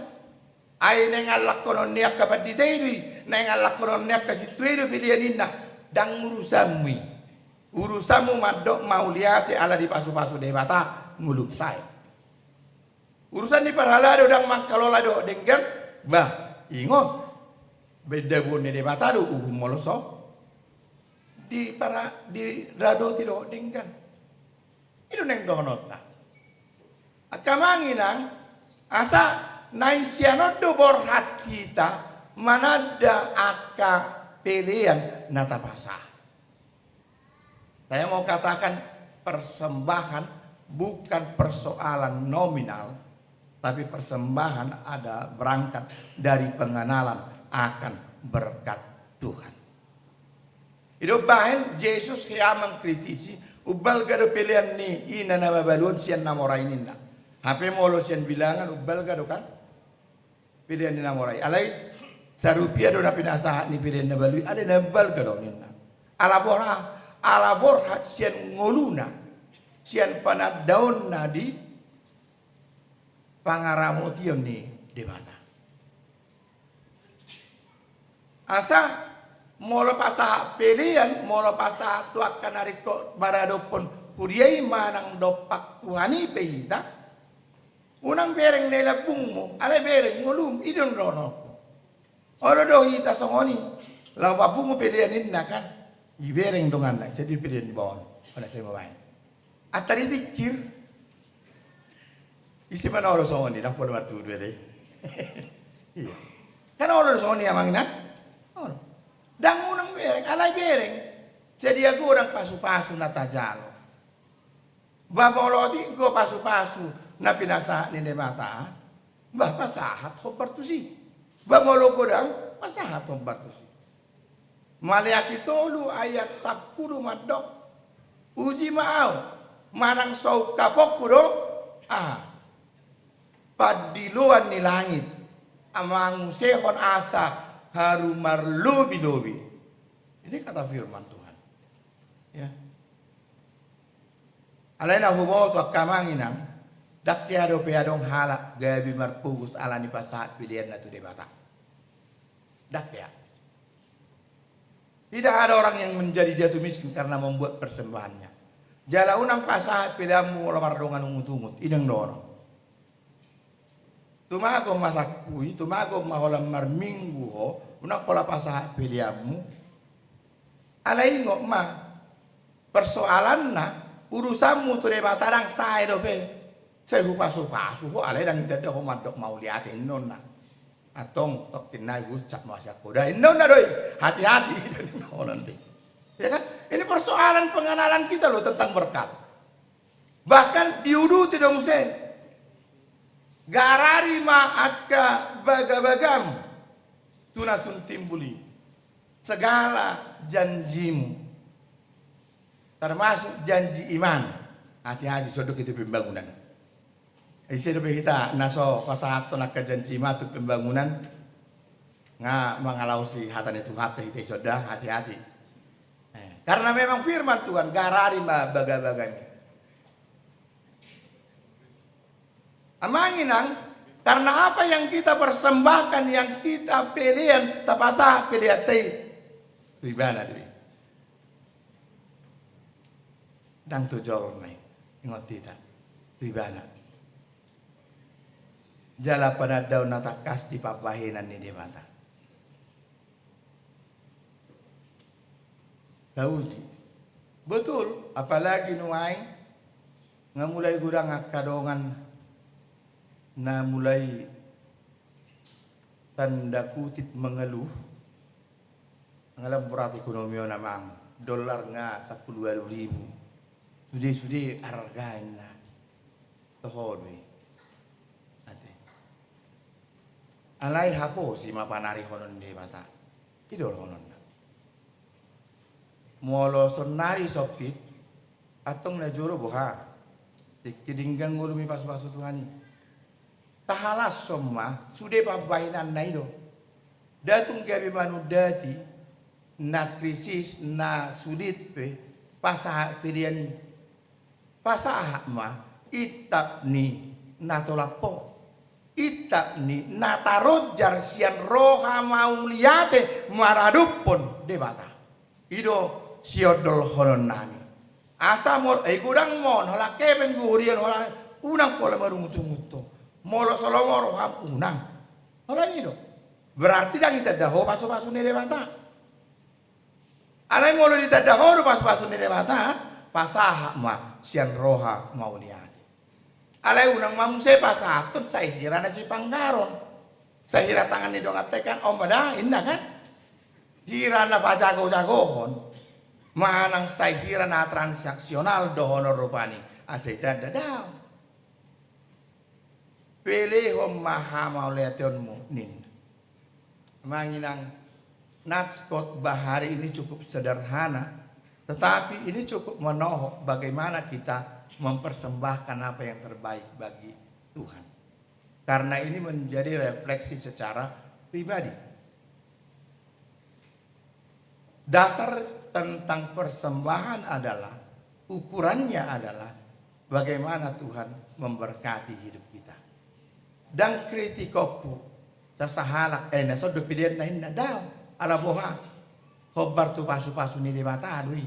Ai naeng allangkonon ni angka pandita i do i, naeng allangkonon ni angka sintua i do pelean ninna. Ndang urusanmu i. Urusanmu mandok mauliate ala dipasupasu Debata ngolum sae. Urusan ni parhalado ndang mangkalola dohot denggan, bah, ingot. Baen dabuon ni Debata do uhum molo so dipara-, diradoti dohot denggan. I do naeng dohononta. Angka amang inang, asa naeng sian on do borhat hita mananda angka pelean na tapasahat. Saya mau katakan, persembahan bukan persoalan nominal, tapi persembahan ada berangkat dari pengenalan akan berkat Tuhan. I do bahen Jesus hea mengkritisi, umbalga do pelean ni ina na mabalu on sian na mora i ninna. Hape molo sian bilangan umbalga do kan? Pelean ni na mora i. Alai sarupia do na pinasahat ni pelean na balu i, alai na umbalga do ninna. Ala borhat, ala borhat sian ngoluna, sian panandaonna di pangaramotion ni Debata. Asa molo pasahat pelean, molo pasahat tu angka na ringkot maradophon huria i manang dompak Tuhan i pe hita, unang bereng na i lambungmu, alai bereng ngolum, i do na dohononku. Olo do hita songon i, laho papungu pelean ninna kan, ibereng donganna, ise do pelean ni baon, ona sai mabaen. Antar i tingkir. Ise ma na olo songon i, ndang pola martudu ate. Iya. Kan olo do songon i amang inang? Olo. Ndang unang bereng, alai bereng. Sadia godang pasupasu na tajalo. Ba molo tinggo pasupasu na pinasahat ni Debata, bah pasahat hombar tusi. Ba molo godang, pasahat hombar tusi. Maleaki tolu ayat sampulu mandok, uji ma au, manang so ungkaponku do, aha, pandiloan ni langit, manguasehon asa haru marlobi-lobi. Ini kata firman Tuhan. Ya. Alai na huboto angka amang inang, ndang hea dope adong halak gabe marpogos ala ni pasahat peleanna tu Debata. Ndang hea. Tidak ada orang yang menjadi jatuh miskin karena membuat persembahannya. Jala unang pasahat peleanmu molo mardongan ungut-ungut, i naeng dohonon. Tumagon ma sangkui, tumagon ma holan marminggu ho, unang pola pasahat peleanmu. Alai ingot ma, persoalanna, urusanmu tu Debata ndang sae dope. Sai hupasu-pasu ho, alai ndang itanda ho mandok mauliate, inonna. Antong tokkin nai huucap ma sian ho da, inonna do i. Hati-hati, inonna do i. Ya kan? Ini persoalan pengenalan kita loh tentang berkat. Bahkan diuduti do muse. Garari ma angka bagabagam tu na sun timbul i. Segala janjimu, termasuk janji iman. Hati-hati, so dok itu pembangunan. Ise dope hita na so pasahathon angka janji iman tu pembangunan, nga mangalaosi hata ni Tuhanta hita i, sonda, hati-hati. Eh, karena memang firman Tuhan, garari ma bagabagami. Amang inang, karena apa yang kita persembahkan, yang kita pelean, tapasahat peleanta i tu Ibana do i. Ndang tu jolma i, ingot hita, tu Ibana. Jala panandaon na tangkas di pambahenan ni Debata. Tauji. Betul, apalagi nuaeng nga mulai godang angka dongan na mulai tanda kutip mengeluh, nga lam borat ekonomi on amang, dolar nga sampulu ualu ribu, sude-sude arga inna. Toho do i. Ate. Alai haposi ma panarihonon ni Debata. I do dohononna. Molo sonnari sompit, antong na jolo boha. Tingki denggan ngolumi pasu-pasu Tuhan i. Tahalashon ma sude pambahenanna i do. Nda tung gabe manundati na krisis, na sulit pe pasahat pelean i. Pasahat ma intap ni na tolap ho, intap ni na taronjar sian roha mauliate maradophon Debata. I do siondolhononnami. Asa molo, eh, godang ma on, holan hepeng, gurion, holan unang pola marungut-ungut ho. Molo so lomo roham, unang. Holan i do. Berarti ndang ditanda ho pasu-pasu ni Debata. Alai molo ditanda ho do pasu-pasu ni Debata, pasahat ma sian roha mauliate. Alai unang ma muse pasahathon sai hira na sipanggaron. Sai hira tangan ni dongan tekan on ma da, inna kan? Hira na pajago-jagohon. Manang sai hira na transaksional dohonon rupani. Asa itanda, daong. Pelehon ma hamauliateonmu, ninna. Amang inang, nats khotbah hari ini cukup sederhana, tetapi ini cukup menohok bagaimana kita mempersembahkan apa yang terbaik bagi Tuhan. Karena ini menjadi refleksi secara pribadi. Dasar tentang persembahan adalah, ukurannya adalah bagaimana Tuhan memberkati hidup kita. Ndang kritikku, sasahalak, eh, na son do peleanna, inna, daong, ala boha? Hombar tu pasu-pasu ni Debata do i.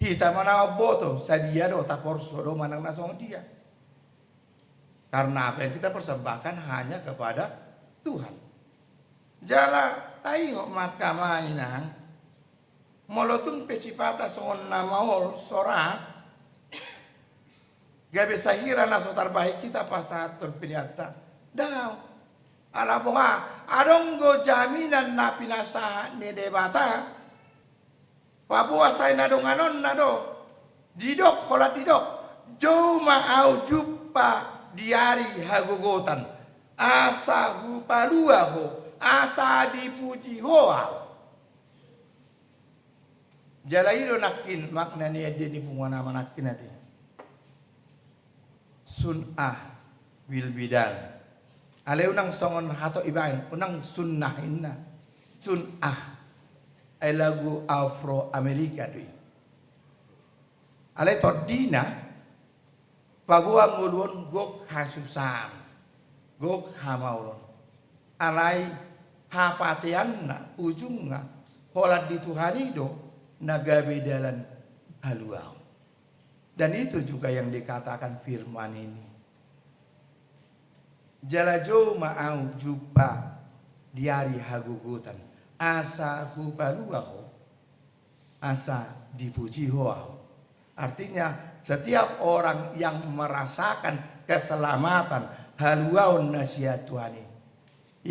Hita ma na mamboto, sadia do, taporso do manang na songon dia. Karena apa yang kita persembahkan hanya kepada Tuhan. Jala taingot ma, amang inang, molo tung pe sipata songon na maol, so ra gabe sahira na so tarbahen hita pasahathon peleanta. Daong. Ala boha? Adong do jaminan na pinasahat ni Debata. Paboa sai na donganonna do. Didok, holan didok, jou ma ahu jumpa di ari hagogotan, asa hupalua ho, asa dipuji ho ahu. Jala i do nangkin makna ni ende ni punguan ama nangkin ate. Sun ah, will be done. Alai unang songon hatop ibaen, unang sunnah inna. Sun ah. Ai lagu Afro Amerika do i. Alai tondina, paboa ngolu on gok hasusaan, gok hamaolon. Alai hapateanna, ujungna, holan di Tuhan i do na gabe dalan haluaon. Dan itu juga yang dikatakan firman ini. Jala jou ma ahu jumpa di ari hagogotan, asa hupalua ho, asa dipuji ho ahu. Artinya, setiap orang yang merasakan keselamatan, haluaon na sian Tuhan i,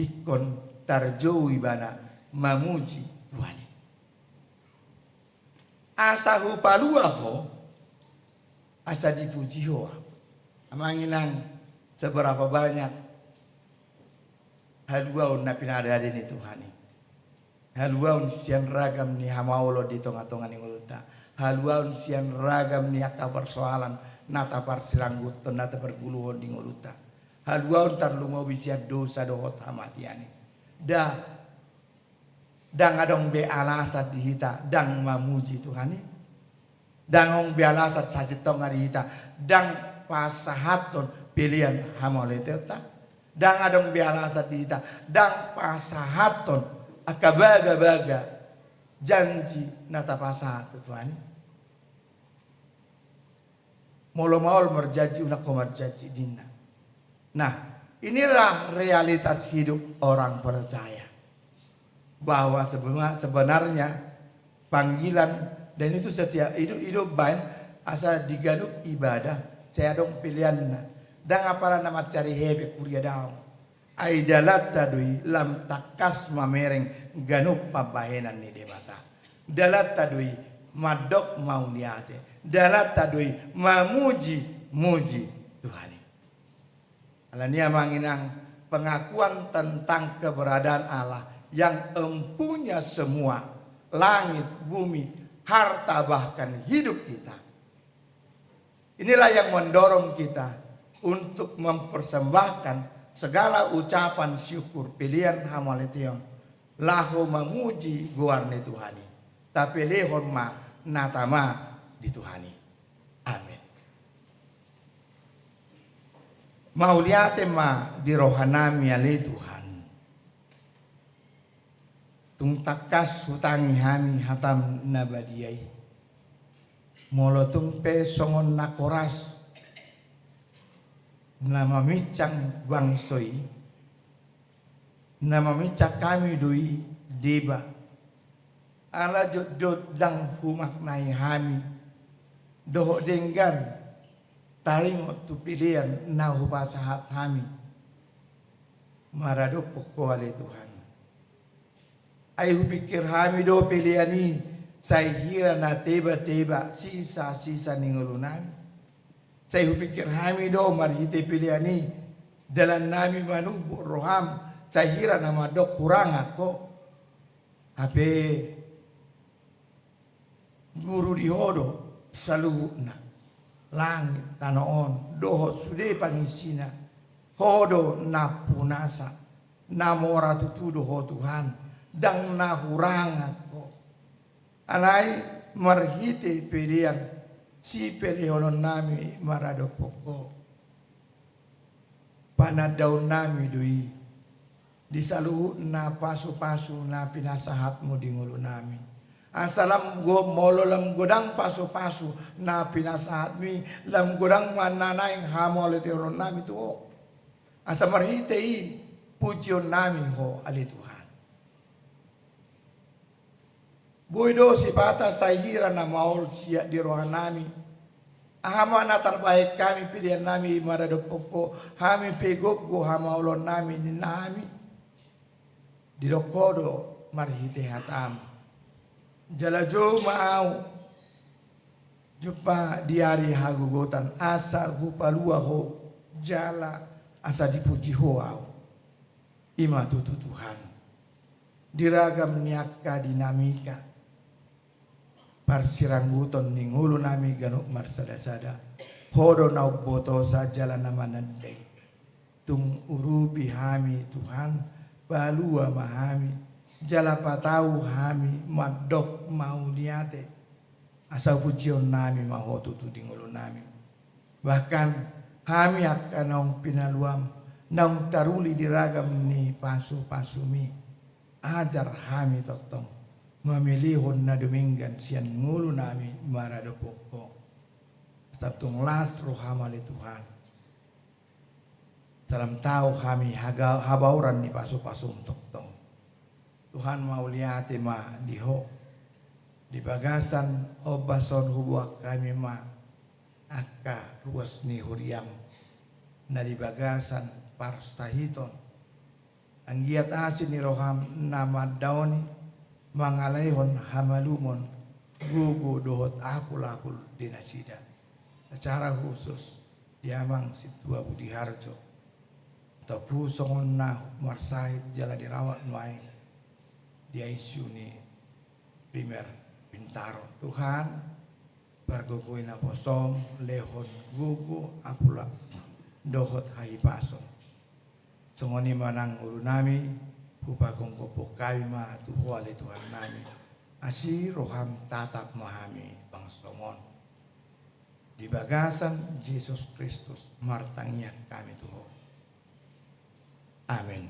ingkon tarjou ibana mamuji Tuhan i. Asa hupalua ho, asa dipuji ho ahu. Amang inang, seberapa banyak haluaon na pinadadai ni Tuhan i. Haluaon sian ragam ni hamaolon di tonga-tonga ni ngolunta. Haluaon sian ragam ni angka persoalan na taparsirangguthon, na taparguluhon di ngolunta. Haluaon tarlumobi sian dosa dohot hamatean i. Nda Ndang adong be alasan di hita ndang mamuji Tuhan i. Ndang adong be alasan sasintongna di hita ndang pasahathon pelean hamauliateonta. Ndang adong be alasan di hita ndang pasahathon angka bagabaga janji na tapasahat tu Tuhan i. Molo maol marjanji, unang ho marjanji, ninna. Nah, inilah realitas hidup orang percaya. Bahwa sebena-, sebenarnya panggilan, dan itu setiap, itu, itu baen asa di ganup ibadah, sai adong peleanna. Ndang apala na mansai hehe pe huria daong. Ai dalanta do i lam tangkas mamereng ganup pambahenan ni Debata. Dalanta do i mandok mauliate. Dalanta do i mamuji-muji Tuhan i. Alani i amang inang, pengakuan tentang keberadaan Allah yang empunya semua, langit, bumi, harta, bahkan hidup kita. Inilah yang mendorong kita untuk mempersembahkan segala ucapan syukur, pelean hamauliateon, laho mamuji goar ni Tuhan i. Tapelehon ma na tama di Tuhan i. Amin. Mauliate ma di rohanami ale Tuhan. Tung tangkas hutangi hami hatam na badia i. Molo tung pe songon na horas, na maminsang bangso i, na maminsang hami do i deba. Ala jotjot ndang humaknai hami dohot denggan taringot tu pelean na hupasahat hami maradophon Ho ale Tuhan. Ai hupingkir hami do pelean i sai hira na tebateba sisasisa ni ngolunami. Sai hupingkir hami do marhite pelean i dalannami manumbuk roham sai hira na mandok hurang anggo. Hape guru di Ho do saluhutna, langit, tano on dohot sude pangisina. Ho do nampunasa, na mora tutu do Ho Tuhan, ndang na hurang anggo. Alai marhite pelean sipelehononnami maradophon Ho, panandaonnami do i di saluhutna pasupasu na pinasahatmu di ngolunami. Asa lam go-, molo lam godang pasupasu na pinasahatmi, lam godang ma na naeng hamauliatehononnami tu Ho. Asa marhite i pujionnami Ho ale Tuhan. Boi do sipata sai hira na maol siat di rohanami. Aha ma na tarbahen hami peleannami maradophon Ho, hami pe goggo hamaolonnami ninna hami. Didok Ho do marhite hatam. Jala jou ma ahu jumpa di ari hagogotan asa hupalua Ho jala asa dipuji Ho ahu. I ma tutu Tuhan. Di ragam ni angka dinamika parsirangguton ni ngolunami ganup marsadasada, Ho do na umbotosa jala na manandai. Tung urupi hami Tuhan, palua ma hami, jala patau hami mandok mauliate. Asa pujionnami ma Ho tutu di ngolunami. Bahkan hami angka naung pinaluam, naung taruli di ragam ni pasupasumi, ajar hami tongtong mamelehon na dumenggan sian ngolunami maradophon Ho. Asa tung las roham ale Tuhan. Asa lam tau hami haga-, habaoran ni pasupasum tongtong. Tuhan, mauliate ma di Ho. Di bagasan ombas on huboan hami ma angka ruas ni huriam na di bagasan parsahiton. Anggiat asi ni roham na mandaoni mangalehon hamalumon gogo dohot apul-apul di nasida. Secara khusus di amang Sintua Budi Harjo. Topu songon na marsahit jala dirawat nuaeng di I C U ni Primer Bintaro. Tuhan, pargogoi naposom, lehon gogo, apul dohot hahipason. Songon i ma nang ngolunami, hupagomgophon hami ma tu Ho ale Tuhannami. Asi roham tatap ma hami bangsom on. Di bagasan Jesus Kristus martangiang hami tu Ho. Amen.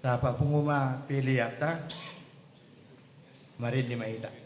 Tapapungu ma peleanta, marende ma hita.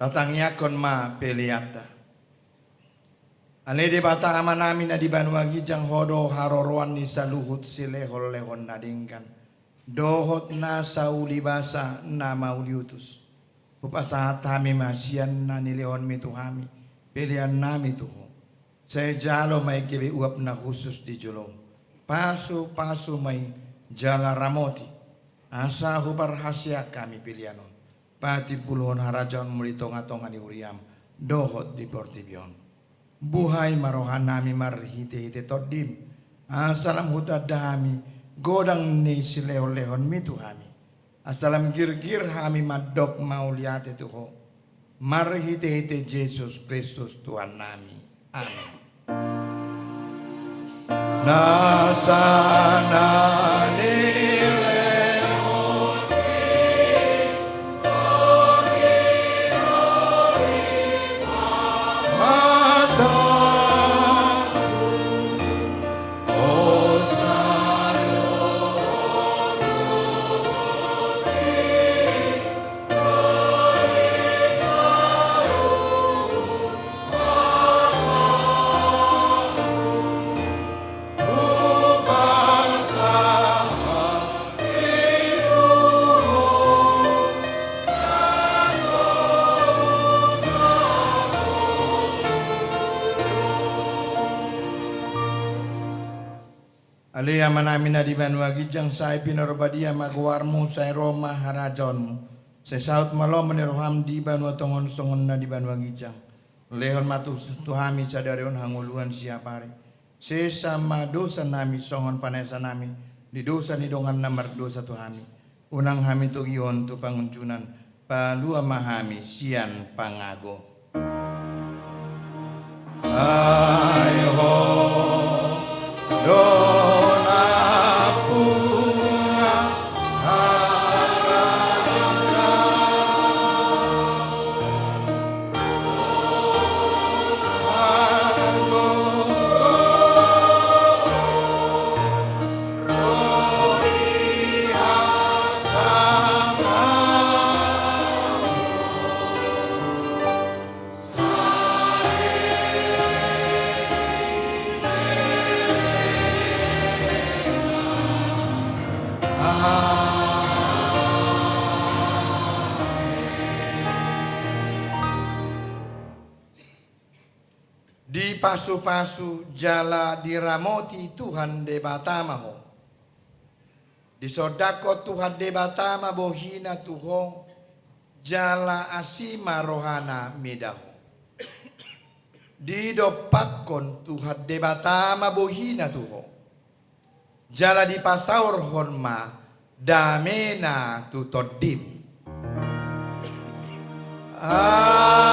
Tatangiangkon ma peleanta. Ale Debata Amanami na di banua ginjang, Ho do haroroan ni saluhut silehonlehon na denggan dohot nasa ulibasa na mauliutus. Hupasahat hami ma sian na nilehonmi tu hami peleannami tu Ho. Sai jalo ma i gabe uap na hushus di jolom. Pasupasu ma i jala ramoti, asa huparhaseang hami pelean on patimbulhon harajaonmu di tongatonga ni huriam dohot di portibi on. Buhai ma rohanami marhitehite Tondim, asa lam hutanda hami godang ni silehonlehonmi tu hami, asa lam girgir hami mandok mauliate tu Ho marhitehite Jesus Kristus Tuhannami. Amen. Nasa na nilehon Ale Amanami na di banua ginjang, sai pinarbadia ma goarmu, sai ro ma harajaonmu, sai saut ma lomo ni roham di banua tonga on songon na di banua ginjang. Lehon ma tu, tu hami sadari on hangoluan siapari. Sesa ma dosanami songon panesanami di dosa ni dongan na mardosa tu hami. Unang hami togihon tu pangunjunan, palua ma hami sian pangago. Ai Ho do nampuna harajaon. Dipasupasu jala diramoti Tuhan Debata ma ho. Disondangkon Tuhan Debata ma bohina tu ho, jala asi ma rohana mida ho. Didompakkon Tuhan Debata ma bohina tu ho, jala dipasaorhon ma damena tu tondim. Amen.